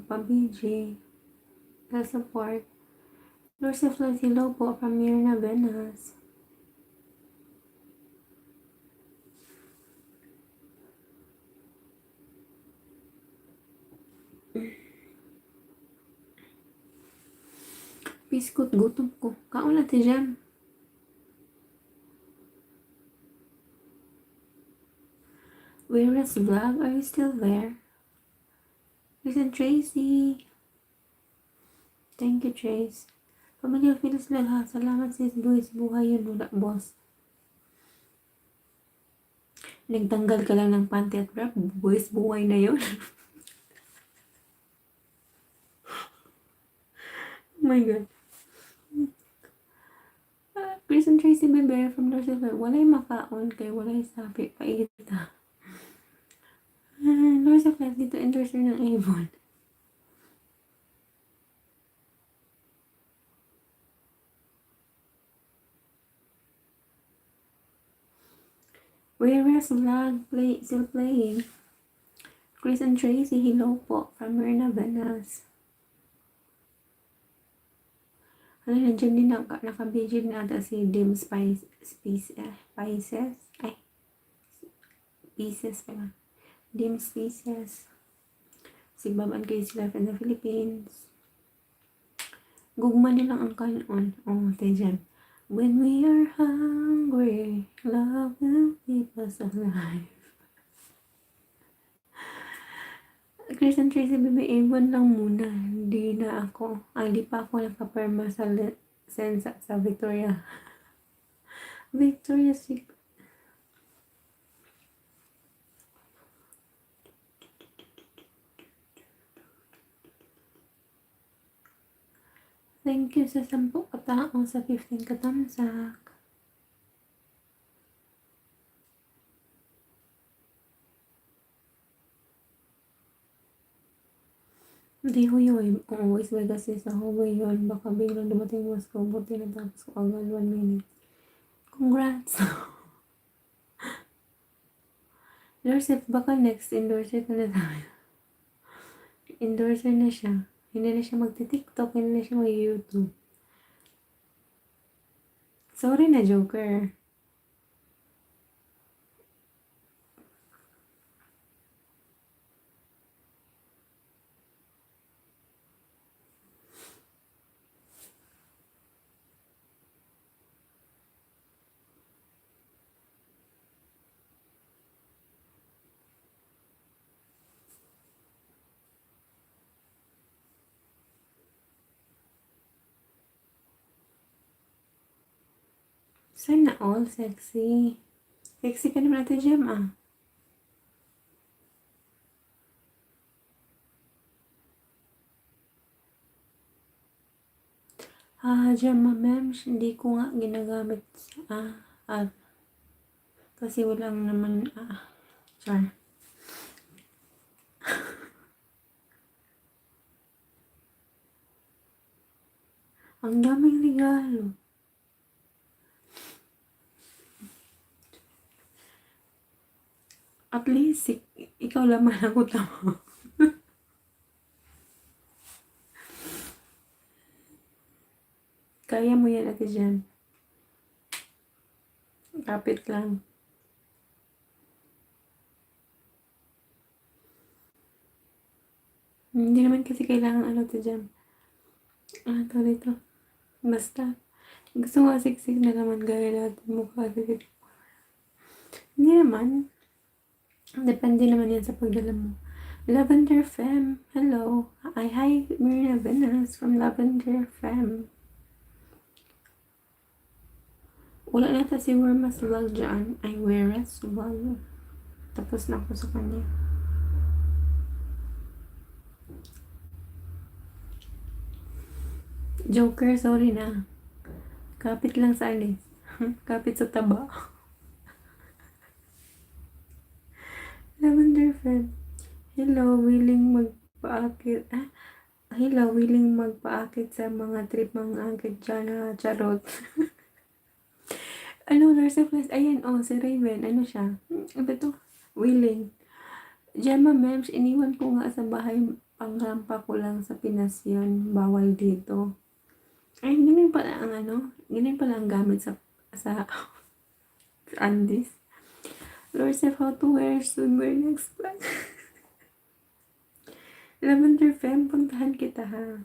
A: pabiji sa support. North Flights, hello po from Mirna Venus. Biskut, gutom ko. Kaon na ti Jem. Where's vlog? Are you still there? Listen, Tracy. Thank you, Trace. Pamilya Phyllis lang ha. Salamat sis, boys. Buhay yun, wala, boss. Nagtanggal ka lang ng panty at bra. Boys, buhay na yun. Oh my God. Chris and Tracy Bebe from North Silver. Walay makaon kay walay sapi. Paita. North of Life dito endorser ng Avon. Whereas vlog still playing. Chris and Tracy, hello po from Mirna Venus. Ano, nandiyan din nakabidyo na ata si Dim Spices. Pieces pala. Dim Spices. Si Baban kayo sila from the Philippines. Gugma nilang ang kanon. Oh, tayo. When we are hungry, love will keep us alive. Chris and Tracy, baby, Avon lang muna. Hindi na ako. Hindi pa ako nakaperma sa sensa sa Victoria. Victoria's Secret. Thank you sa 10 katao, sa 15 katamsak. Hindi huyoy. Always may kasi sa huyoy yun. Baka biglang dumating mas ko. Buti na tapos ko agad 1 minute. Congrats! Endorser, baka next endorser ka na tayo. Endorser na siya. Hindi na siya magti-TikTok, hindi na siya mag-YouTube. Sorry na, Joker. Sana all sexy. Sexy ka naman natin, Jem, ah. Jem, ma'am, hindi ko nga ginagamit kasi walang naman, char. Ang daming regalo. At least, ikaw laman ako tama. Kaya mo yan, Ate Jen. Kapit lang. Hindi naman kasi kailangan Ate Jen. Dito. Basta. Gusto mo siksik na naman gaya natin mukha. Hindi naman. Depende naman yan sa pagdala mo. Lavender Femme. Hello. Hi, Marina Venus from Lavender Femme. Wala na ta si Wermas Vlog dyan. Ay, Weras Vlog. Tapos na ako sa kanya. Joker, sorry na. Kapit lang sa alis. Kapit sa taba. Lavender Femme. Hello, willing magpaakit. Hello, willing magpaakit sa mga trip mga agad dyan na charot. Ano, nurse plus, ayan, si Raven, ano siya? Ano to? Willing. Gemma Mems, iniwan ko nga sa bahay, pangrampa ko lang sa Pinas yun, bawal dito. Ay, ganun pala ang ganun pala ang gamit sa Andes. Lord Sef, how to wear swimwear next plan. Lavender Femme, puntahan kita ha.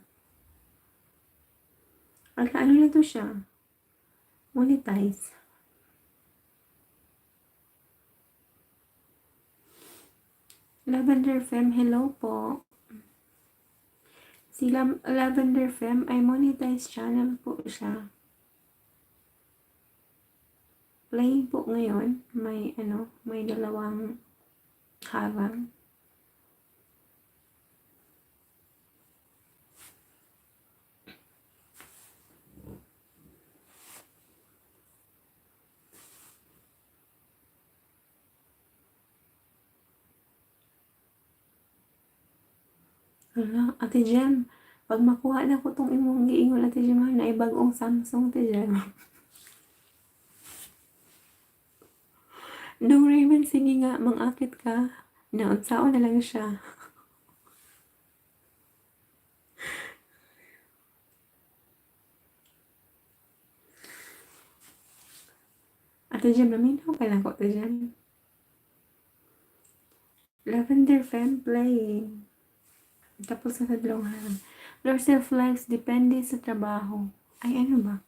A: Ano na to siya? Monetize. Lavender Femme, hello po. Si Lavender Femme ay monetize channel po siya. Play po ngayon. May dalawang harang. Hala, Ate Jem, pag makuha na ko tong imong giingon, Ate Jem, na ibagong Samsung, Ate Jem. Nung Raven, sige nga, mang-akit ka. Naunsaon na lang siya. Ate Jem, naminaw ka lang ko, Ate Jem. Lavender Femme playing. Tapos sa dalawang harang. Your self-lives depende sa trabaho. Ay, ano ba?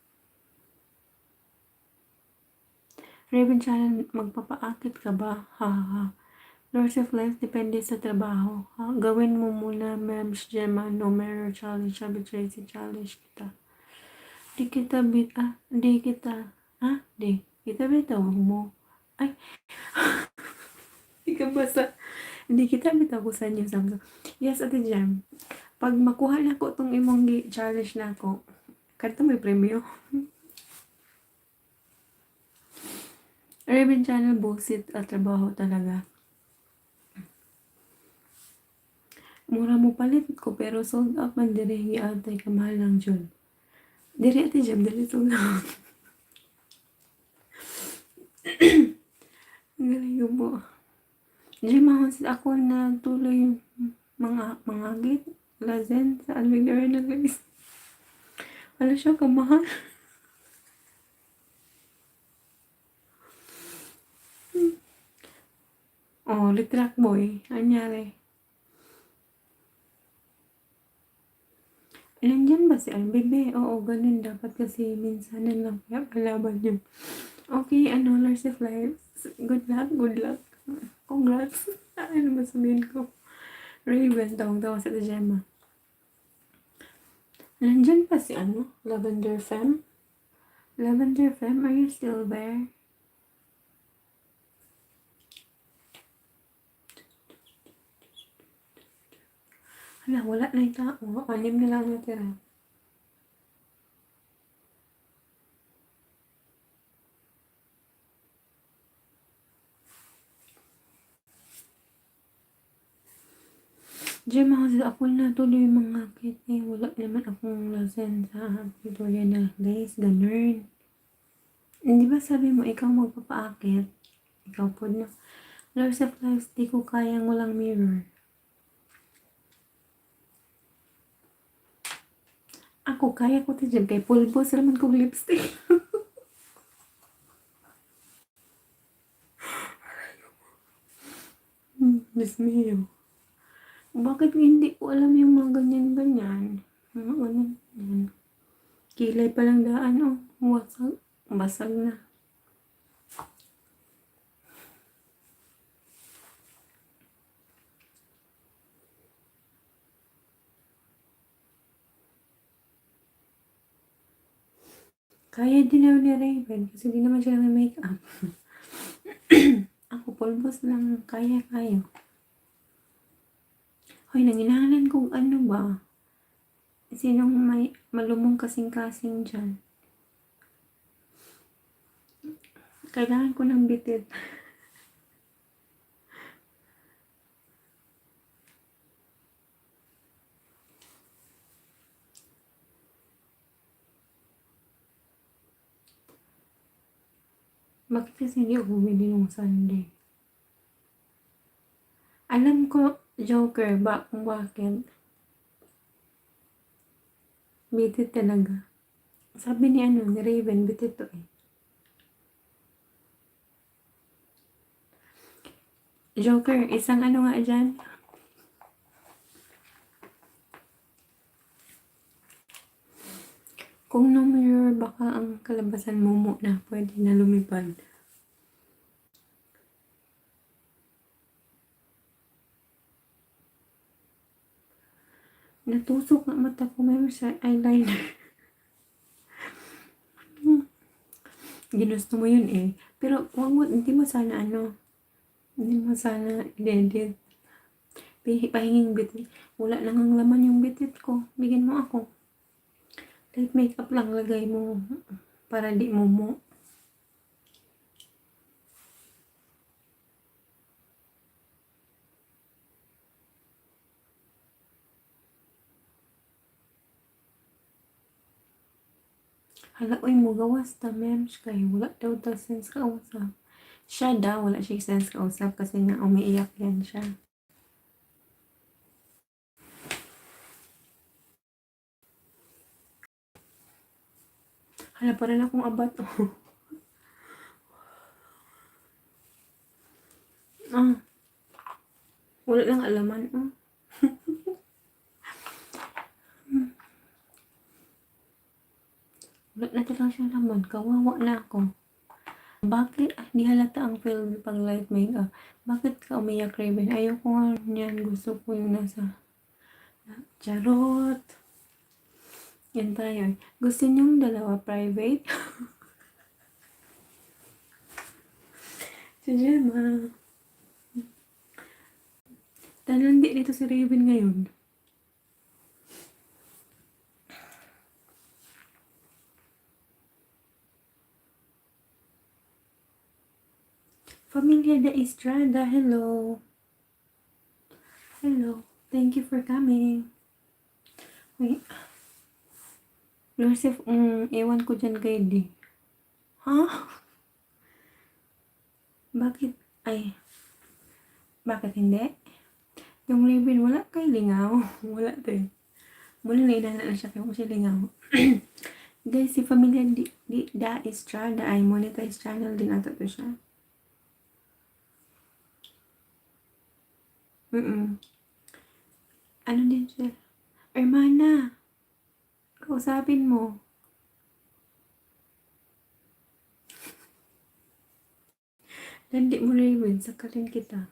A: Raven Channel, magpapaakit ka ba? Ha ha ha. Your self-lives depende sa trabaho. Ha? Gawin mo muna, Mems, Gemma, no mirror challenge, Chubby Tracy challenge kita. Di kita bitaw mo. Ay, di ka basta. Hindi kita bitakusan yung Samsung. Yes, Ate Jam. Pag makuha na ko itong imong challenge na ako, karta may premyo. Raven Channel, bullshit at trabaho talaga. Mura mo palit ko, pero sold out man diri atay kamahal lang dyan. Diri, Ate Jam, diri sold out. Ang galing ko po. Diyan mahonsit ako na tuloy mga git, lazen sa alwigdara na guys. Wala siya kamahal. Oh, litrak boy. Anyari. Nandiyan ba si Albebe? Oo, ganun dapat kasi minsanan lang kaya kalaban yun. Okay, Lord of Lives. Good luck, good luck. Congrats. Ano ba sabihin ko? Raven, tawag-tawag sa Gemma. Nandyan pa si Lavender Femme? Lavender Femme, are you still there? Wala na yung tao. 6 na lang natira. Diyan kasi ako na tuloy mga kit wala naman akong lasen sa tutorial na guys, ganun. Hindi ba sabi mo ikaw magpapaakit? Ikaw po na. Lord of Lives, di ko kayang walang mirror. Ako, kaya ko dyan kay pulbo sila man kong lipstick. Diyos mio. Bakit hindi ko alam yung mga ganyan-ganyan? Mga ganyan. Kilay pa lang daan, Basag na. Kaya din ako ni Raven kasi di naman siya may makeup. Ako pulbos lang kaya kayo. Hoy, nanginahalan kung ano ba? Sinong may malumong kasing-kasing dyan? Kailangan ko ng bitit. Bakit kasi hindi ako bumili ng Sunday? Alam ko, Joker, kung bakit. Bitit talaga. Sabi ni Raven, bitit to eh. Joker, isang nga dyan. Kung no mirror, baka ang kalabasan mo na pwede na lumipad. Natusok nga mata ko, may sa eyeliner. Ginusto mo yun eh. Pero hindi mo sana i-edit. Pahinging bitit. Wala lang ang laman yung bitit ko. Bigyan mo ako. Light makeup lang lagay mo. Para di mo. Hala, uy mo gawas ta, mems kayo. Wala daw sense ka usap. Siya daw, wala siya sense ka usap kasi nga umiiyak yan siya. Hala, parang akong abat, oh. Wala lang alaman, oh. Wala na lang siya laman. Kawawa na ako. Bakit? Di halata ang film pang light makeup. Bakit ka umiyak, Raven? Ayoko nga niyan. Gusto ko yung nasa charot. Yan tayo. Gusto niyong dalawa private? Si Gemma. Talandi dito si Raven ngayon. Familia de Estrada, hello. Hello. Thank you for coming. Wait. Joseph, ewan ko dyan kay D. Huh? Bakit? Bakit hindi? Yung Raven, wala kay lingaw. Wala to eh. Mula na siya kaya siya lingaw. Guys, si Familia da Estrada ay monetized channel din ata to siya. Ano din siya? Hermana, kausapin mo. Landi mo, Raven, sakalin kita.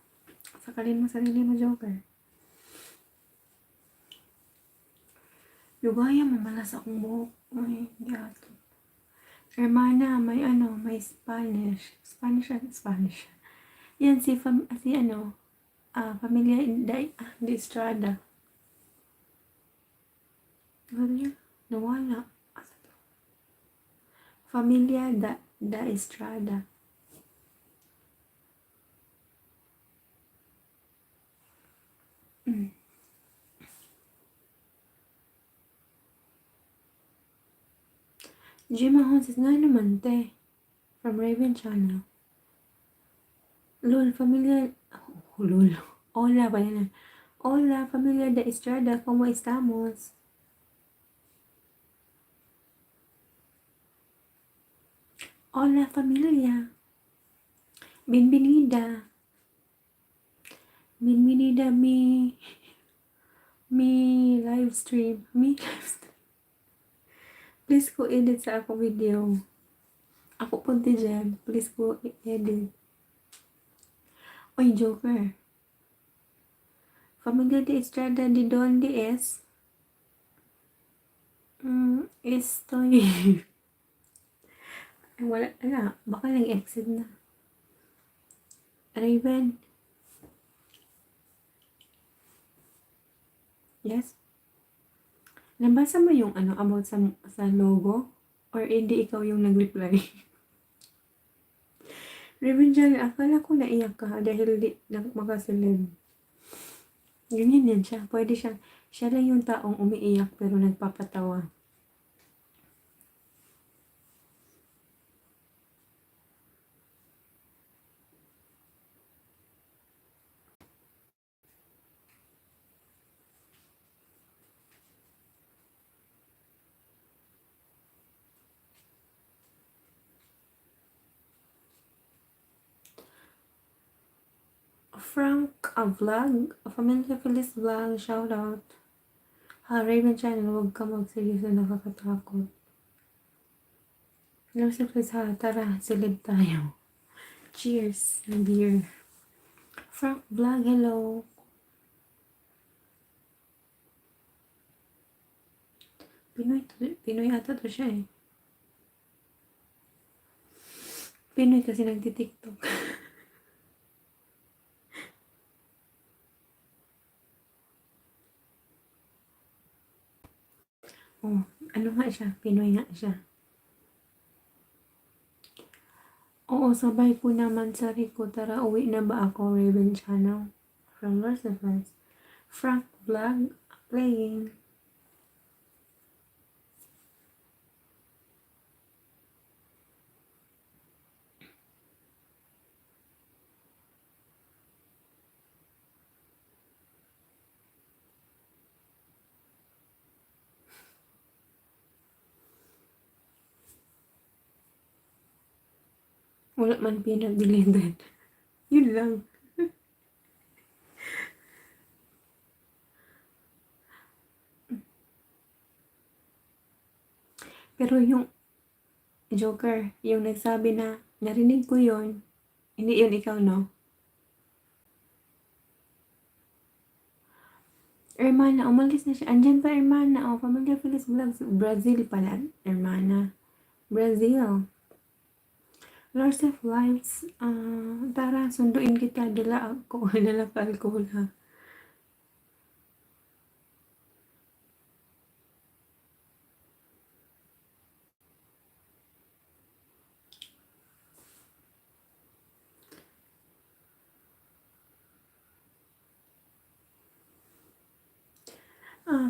A: Sakalin mo sarili mo, Joker. Lugaya, mamalas akong buhok. Ay, hindi ato. Hermana, may Spanish. Spanish. Yan, Familia de Estrada. Ano yun? Nawala. Familia da Estrada. Gemma Honses nga naman, te. From Raven Channel. Lol, familia... lol. Hola, pala na. Hola, familia de Estrada, ¿cómo estamos? Hola, familia. Bienvenida. Bienvenida mi live stream. Please ko edit sa ako video. Ako punti dyan. Please ko edit. Oy, Joker. Familia de Estrada de donde es? Estoy. Ay, wala na. Baka nag-exit na. Raven. Yes? Nabasa mo yung ano about sa logo? Or hindi ikaw yung nag-reply? Raven dyan, akala ko naiyak ka dahil di makasilid. Ganyan yan siya. Pwede siya lang yung taong umiiyak pero nagpapatawa. Frank vlog, Familia Feliz vlog, shoutout. Raven channel, huwag ka magseryoso, nakakatakot. Hello sa Feliz ha, tara, silid tayo. Cheers, beer. Frank vlog, hello. Pinoy ata to siya eh. Pinoy kasi nagtitiktok. Oh, ano nga siya? Pinoy nga siya. Oo, sabay ko naman sa Rico. Tara, uwi na ba ako, Raven Channel? From Lars Advice. Frank Vlog, playing. Wala man pinag-deleted. Yun lang. Pero yung Joker, yung nagsabi na narinig ko yun, hindi yun ikaw, no? Hermana, umalis na siya. Andyan pa, Hermana. Oh, Pamilya Feliz Vlogs. Brazil pala, Hermana. Brazil. Lords of Lights. Tara, sunduin kita. Dala ako. Dala ka alcohol, ha.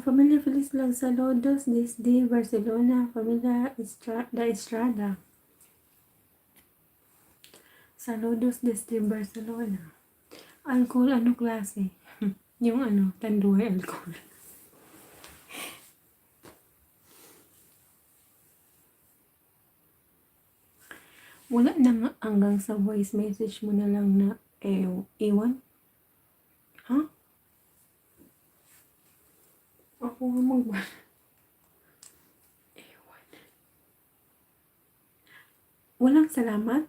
A: Familia Feliz Vlogs. Saludos desde Barcelona. Familia Estrada. Saludos desde Barcelona. Alcohol, ano klase? Yung ano, tanduay alcohol. Wala na nga hanggang sa voice message mo na lang na iwan. Ha? Ako nga magban. Ewan. Walang salamat?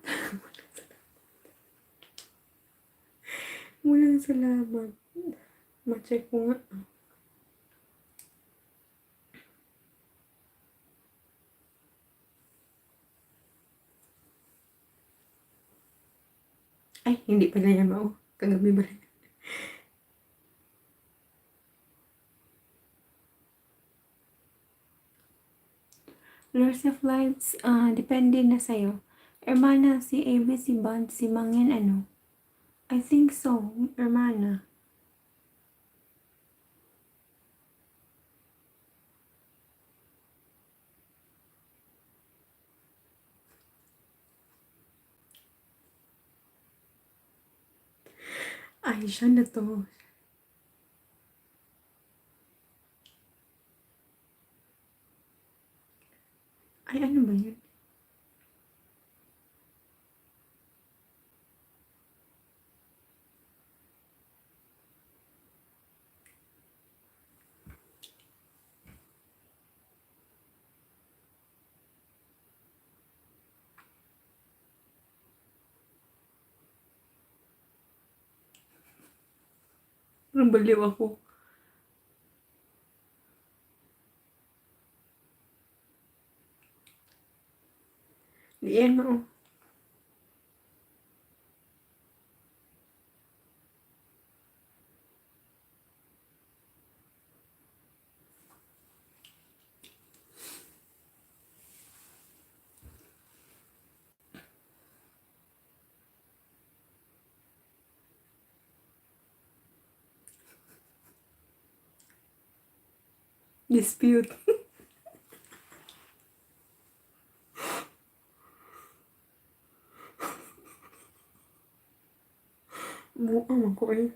A: Walang salamat. Ma-check ko nga. Ay, hindi pala yan ba? Kagabi ba? Lords of Lights, depende na sa'yo. Hermana, si AB, si Bond, si Mangin, ano? I think so, Hermana. Ay, siya na to. Ay, ano ba yun? Baliw ako. Diyan mo. Dispute. Buang ako eh.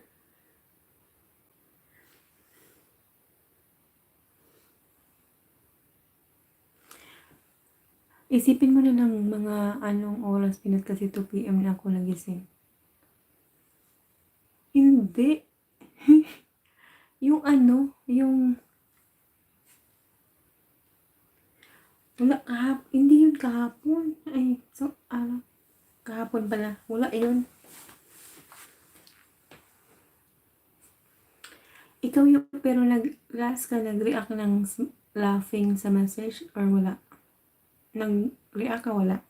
A: Isipin mo na lang mga anong oras pinat kasi 2 PM na ako nagising. Hindi. Yung ano, yung wala hindi yun kahapon. Ay, so, kahapon pala. Wala yun. Ikaw yung, pero last ka nag-react ng laughing sa message or wala? Nag-react ka, wala?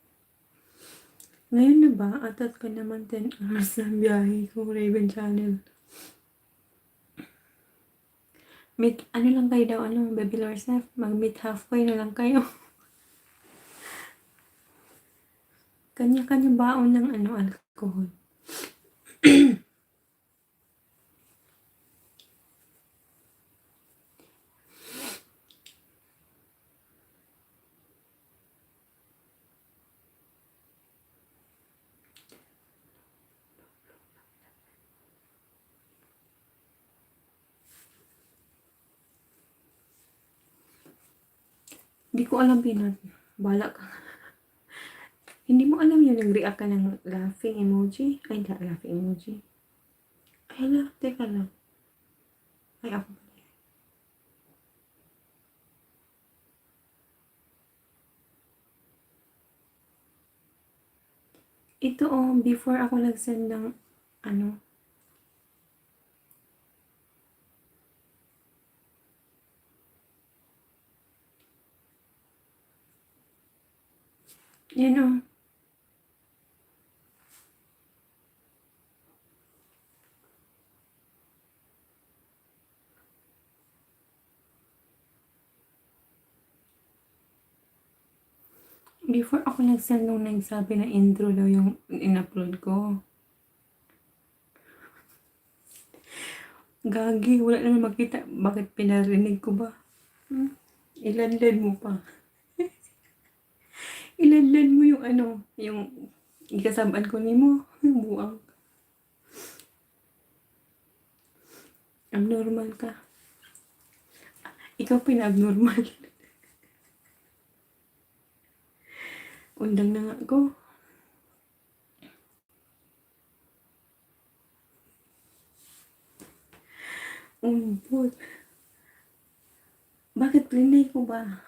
A: Ngayon na ba? Atat ka naman 10 hours na biyahe kung Raven Channel. Meet, ano lang kayo daw, baby Lorsef? Mag-meet halfway na lang kayo. Kanya-kanya baon ng alcohol. Hindi ko alam, Pinat. Balak ka. Hindi mo alam yun, nag-react ka ng laughing emoji? Ay, hindi, laughing emoji. Ay, teka lang. Ay, ako. Ito before ako nag-send ng yan before ako nag-send nung nagsabi na intro daw yung in-upload ko. Gagi, wala naman makita. Bakit pinarinig ko ba? Ilandan mo pa. Ilandan mo yung yung ikasaban ko ni mo. Buang. Abnormal ka. Ikaw pinabnormal. Undang na nga ako. Umpot. Bakit plinay ko ba?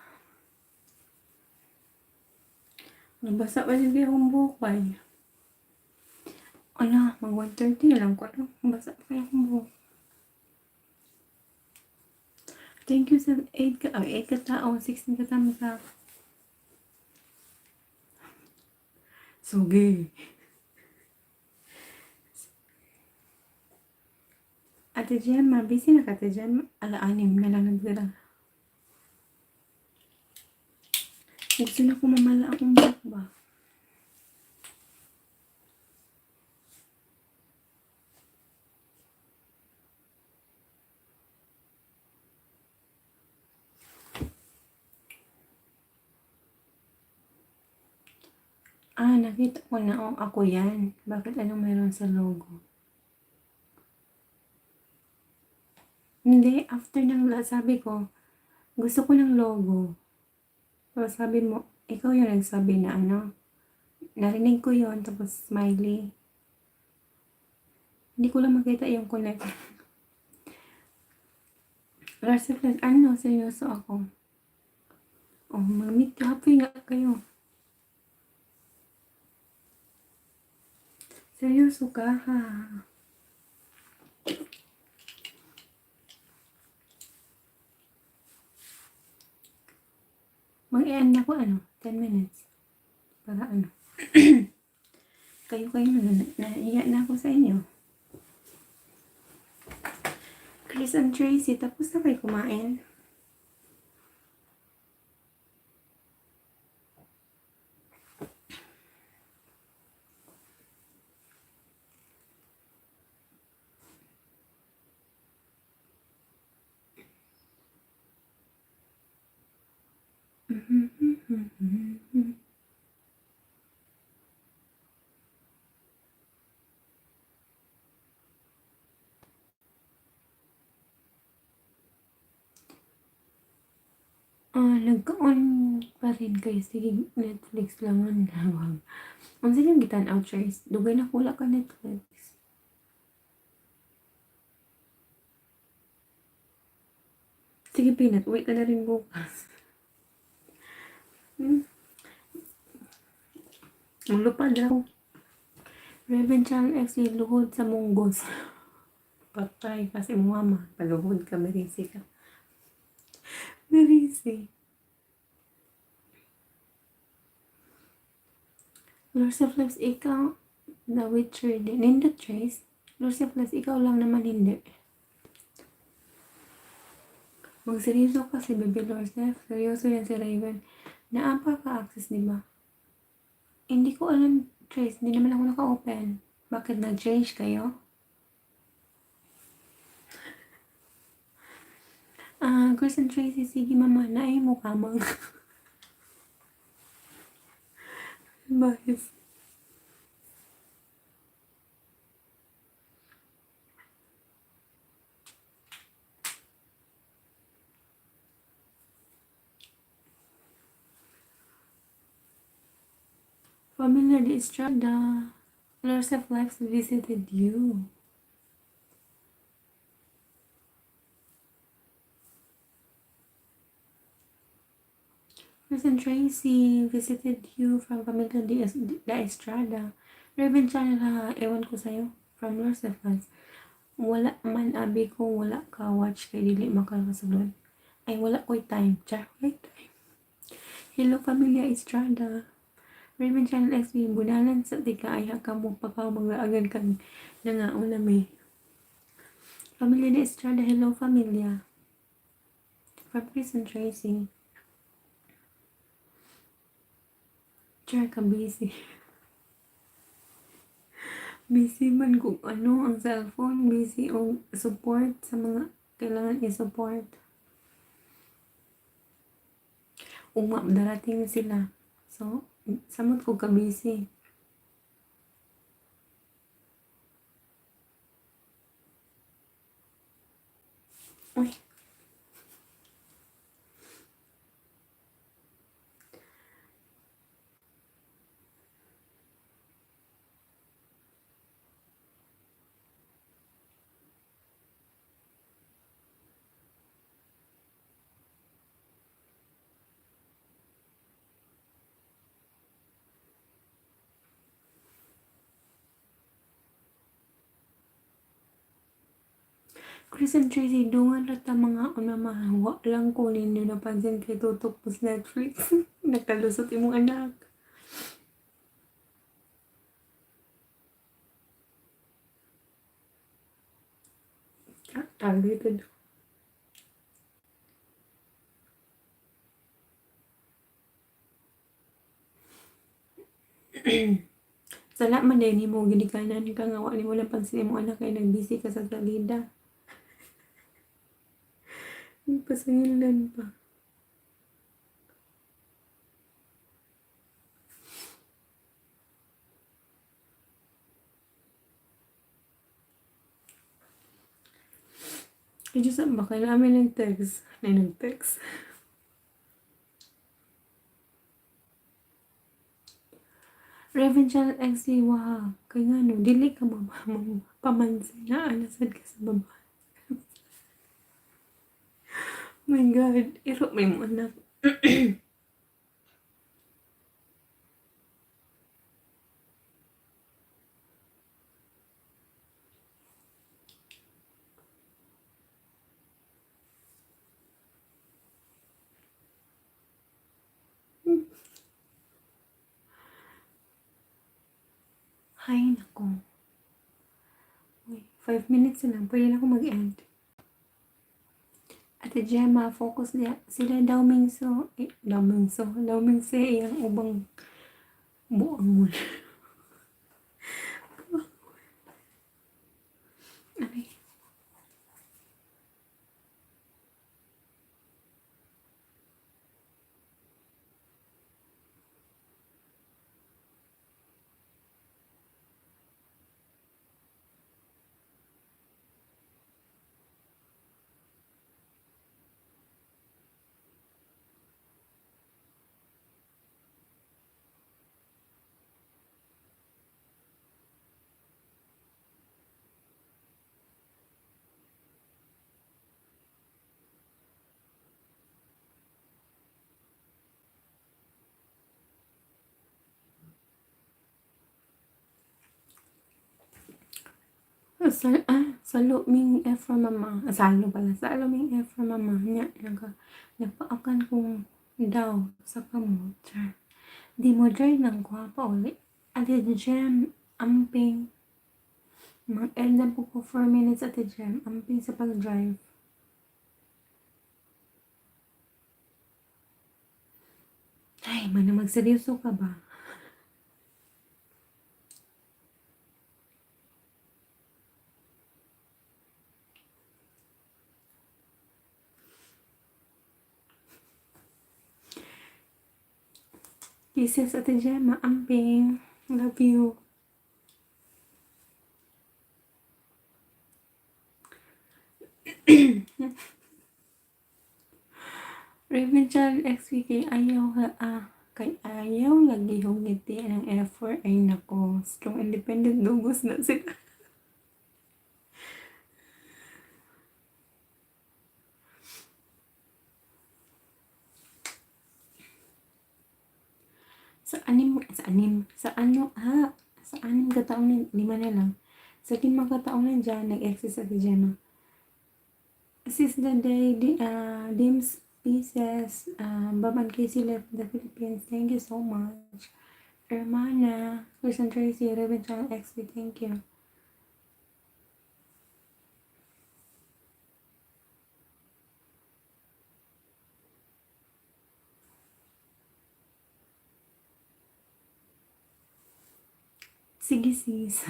A: Nabasa pa hindi akong bukay. Mag 1:30 na lang ko. Nabasa pa kaya akong buhok. Thank you sa 8 ka tao. 16 ka tama sa Sugi. Ate Gemma, busy na ka, Ate Gemma. 6 na lang nagdala. Gusto na ko mamala akong buhok ba? Nakita ko na. Ako yan. Bakit anong meron sa logo? Hindi, after ng sabi ko, gusto ko ng logo. So, sabi mo, ikaw yung nagsabi na narinig ko yon tapos smiley. Hindi ko lang makita yung connect. Last of seryoso ako. Mag-meet happy nga kayo. Seryoso ka, ha? Mag-i-end ako 10 minutes. Para kayo naiya na ako sa inyo. Chris and Tracy, tapos na kayo kumain? Nagka-on pa rin kayo. Sige, Netflix lang ang gawag. Ang silang gitan out, Trace. Dugay na kula ka Netflix. Sige, Pinat. Uwi ka na rin bukas. Maglupad daw. Raven Channel X, luhod sa munggos. Patay kasi mo mama. Paluhod ka, marisi ka. Marisi. Lord of Lives, ikaw, The Witcher din. Nindot, Trace. Lord of Lives, ikaw lang naman hindi. Magseryoso ka si Baby Lord F. Seryoso yan si Raven. Naampa ka access, diba? Hindi ko alam, Trace. Hindi naman ako naka-open. Bakit nag-change kayo? Chris and Tracy, sige mama, naay mo kamang. Bakit? Familiar de Estrada. Lords of Life visited you. Chris and Tracy visited you from Familia de Estrada. Raven Channel ha, ewan ko sa'yo. From Lords of Life. Wala man abi ko, wala ka watch kay dili makakasulod. Ay wala ko'y time. Char, wait time. Hello Familia Estrada. Raven Channel XP, budalan sa tika ay ka mo pagka mag-aagan kang nangaon na may. Familia de Estrada, hello Familia. From Chris and Tracy. Char ka busy. Busy man kung ang cellphone. Busy o support sa mga kailangan i-support. Darating sila. So, samot ko ka busy. Uy. Chris and Tracy, dungan rata mga unamahawa lang ko ninyo napansin kay tutok po sa Netflix. Nakalusot imong anak. Targeted. Sala man din mo ginikanan ka nga wa nimo lang pansin imong anak kay nagbisi ka sa salida. Pasangilan pa. Kaya saan ba? Kailangan may nag-text. Nag-text. Raven Channel XC, wow. Kaya nga no, dili ka pamansin na alasad ka sa baba. Oh my God, iro may mo anak. Hay nako. Uy, 5 minutes na lang. Pwede na ako mag-end. Ate Gemma, focus niya. Sila daw minso. Daw minso yung ubang buang mo. Ay. Salo ming F from mama. Salo pala. Salo ming F from mama. Nagpaakan kong daw sa kamot. Di mo dry ng gwapa ulit. Ate Gem, amping. Mag-end na po ko 4 minutes, Ate Gem. Amping sa pag-drive. Ay, magseryoso ka ba? Kisses, Ate Gemma. Amping. Love you. Raven Child XVK, kay ayaw lagi humiti ng effort. Ay nako, strong independent dugos na sila. Sa anim kataon na, 5 na lang. Sa 5 kataon na dyan, nag-exist Ate Gemma. Sis the day, Dims Pieces, Bob and Casey left the Philippines. Thank you so much. Hermana, Kristen Tracy, Raven Child XV, thank you. Sige sis.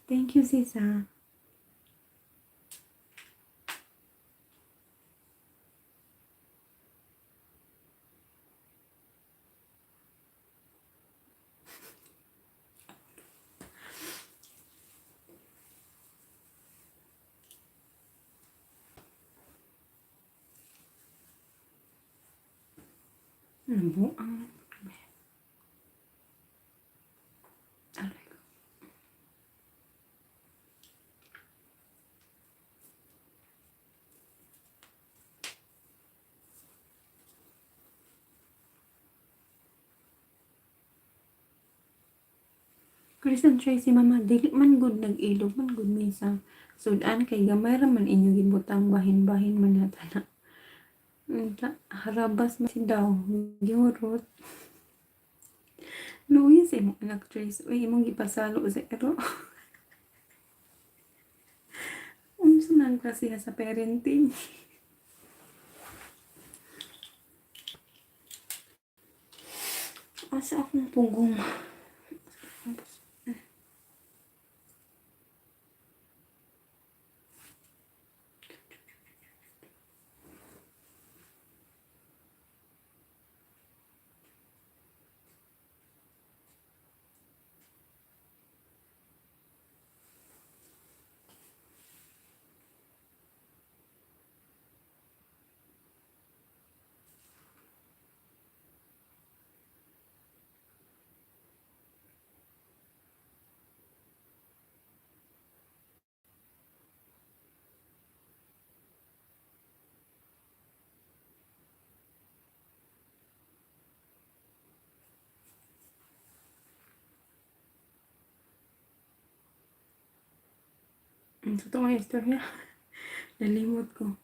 A: Thank you sis ha. Buang. Aray ko. Kristen Tracy, mama, dili man good nag-ilog, man good misa. Sudan kay gamay ra man inyo gibutang bahin-bahin man nata na. Harabas man si daw, giurot. Luya sa imong anak Trace, uy, imong gipasalo sa ero. Unsa man kasi sa parenting. Asa akong pugong. Totoo nga istorya. Nalimot ko.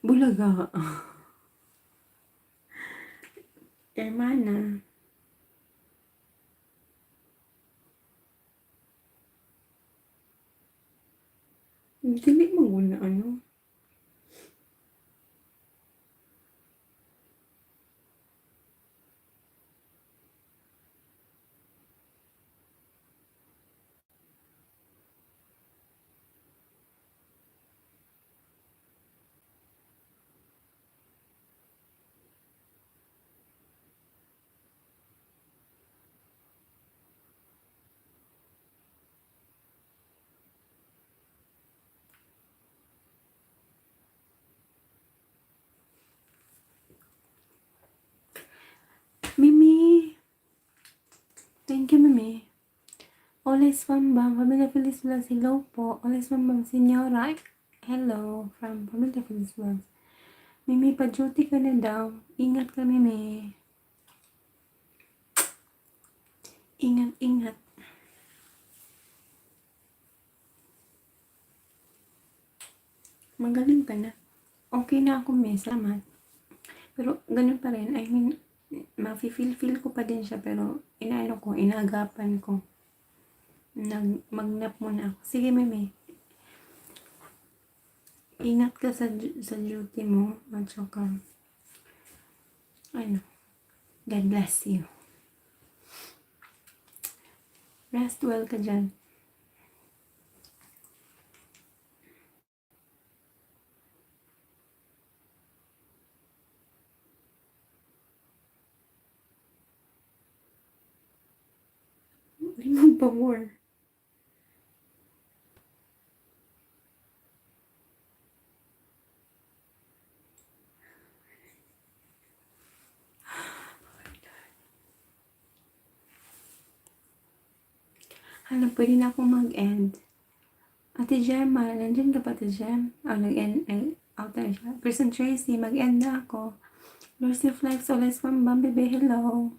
A: Bulaga. Hermana. Dili mo muna, ano? Mimi! Thank you, Mimi. Always Fun Bang, Pamilya Feliz Vlogs, hello po. Always Fun Bang, Senyora. Hello, from Pamilya Feliz Vlogs. Mimi, pa-duty ka na daw. Ingat ka, Mimi. Ingat, ingat. Magaling ka na. Okay na ako, May. Salamat. Pero, ganun pa rin. I mean, ma-feel ko pa din siya, pero inaagapan ko. Mag-nap muna ako. Sige, Mimi. Ingat ka sa duty mo. At saka, God bless you. Rest well ka dyan. Magpa-more. Hala, pwede na akong mag-end. Ate Gemma, nandyan ka pa, Ate Gem? Nag-end, out na siya. Person Tracy, mag-end na ako. Lucy Flex, always from Bambi, hello.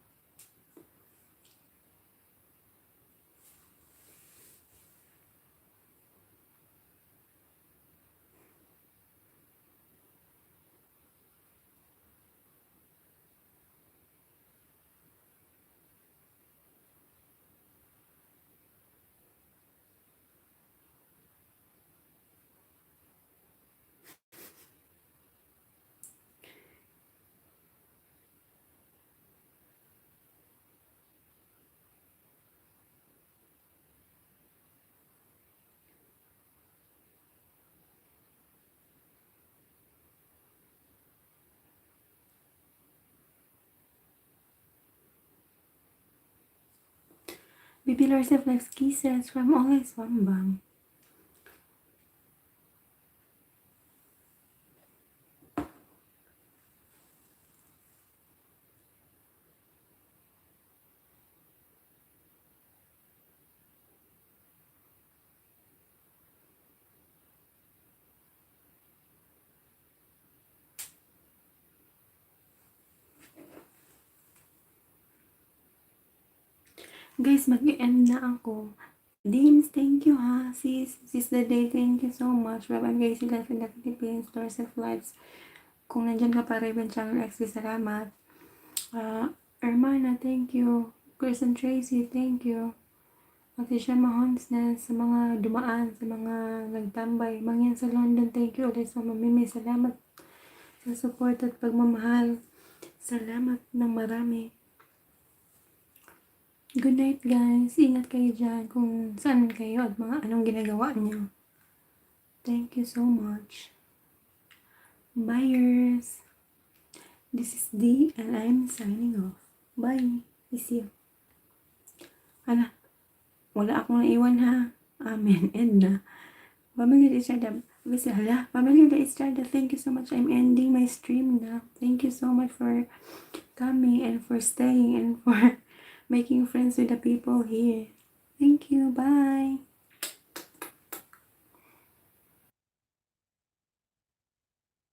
A: Baby Lucy Flex kisses from always from Bam. Guys, mag-end na ako. Dims, thank you ha. Sis the day, thank you so much. Bye-bye guys, sila in the Philippines, Stores of Lives. Kung nandyan ka pa rin, channel XP, salamat. Hermana, thank you. Kristen Tracy, thank you. Ate siya Mahonsnes, sa mga dumaan, sa mga nagtambay. Mangyan sa London, thank you. Ulit sa Mamimi, salamat sa support at pagmamahal. Salamat ng marami. Good night guys. Ingat kayo dyan kung saan kayo at mga anong ginagawa niyo. Thank you so much. Buyers. This is D and I'm signing off. Bye. Miss you. Hala. Wala akong naiwan ha. Amen. End na. Pamilya Estrada. Pamilya Estrada. Thank you so much. I'm ending my stream now. Thank you so much for coming and for staying and for making friends with the people here. Thank you. Bye.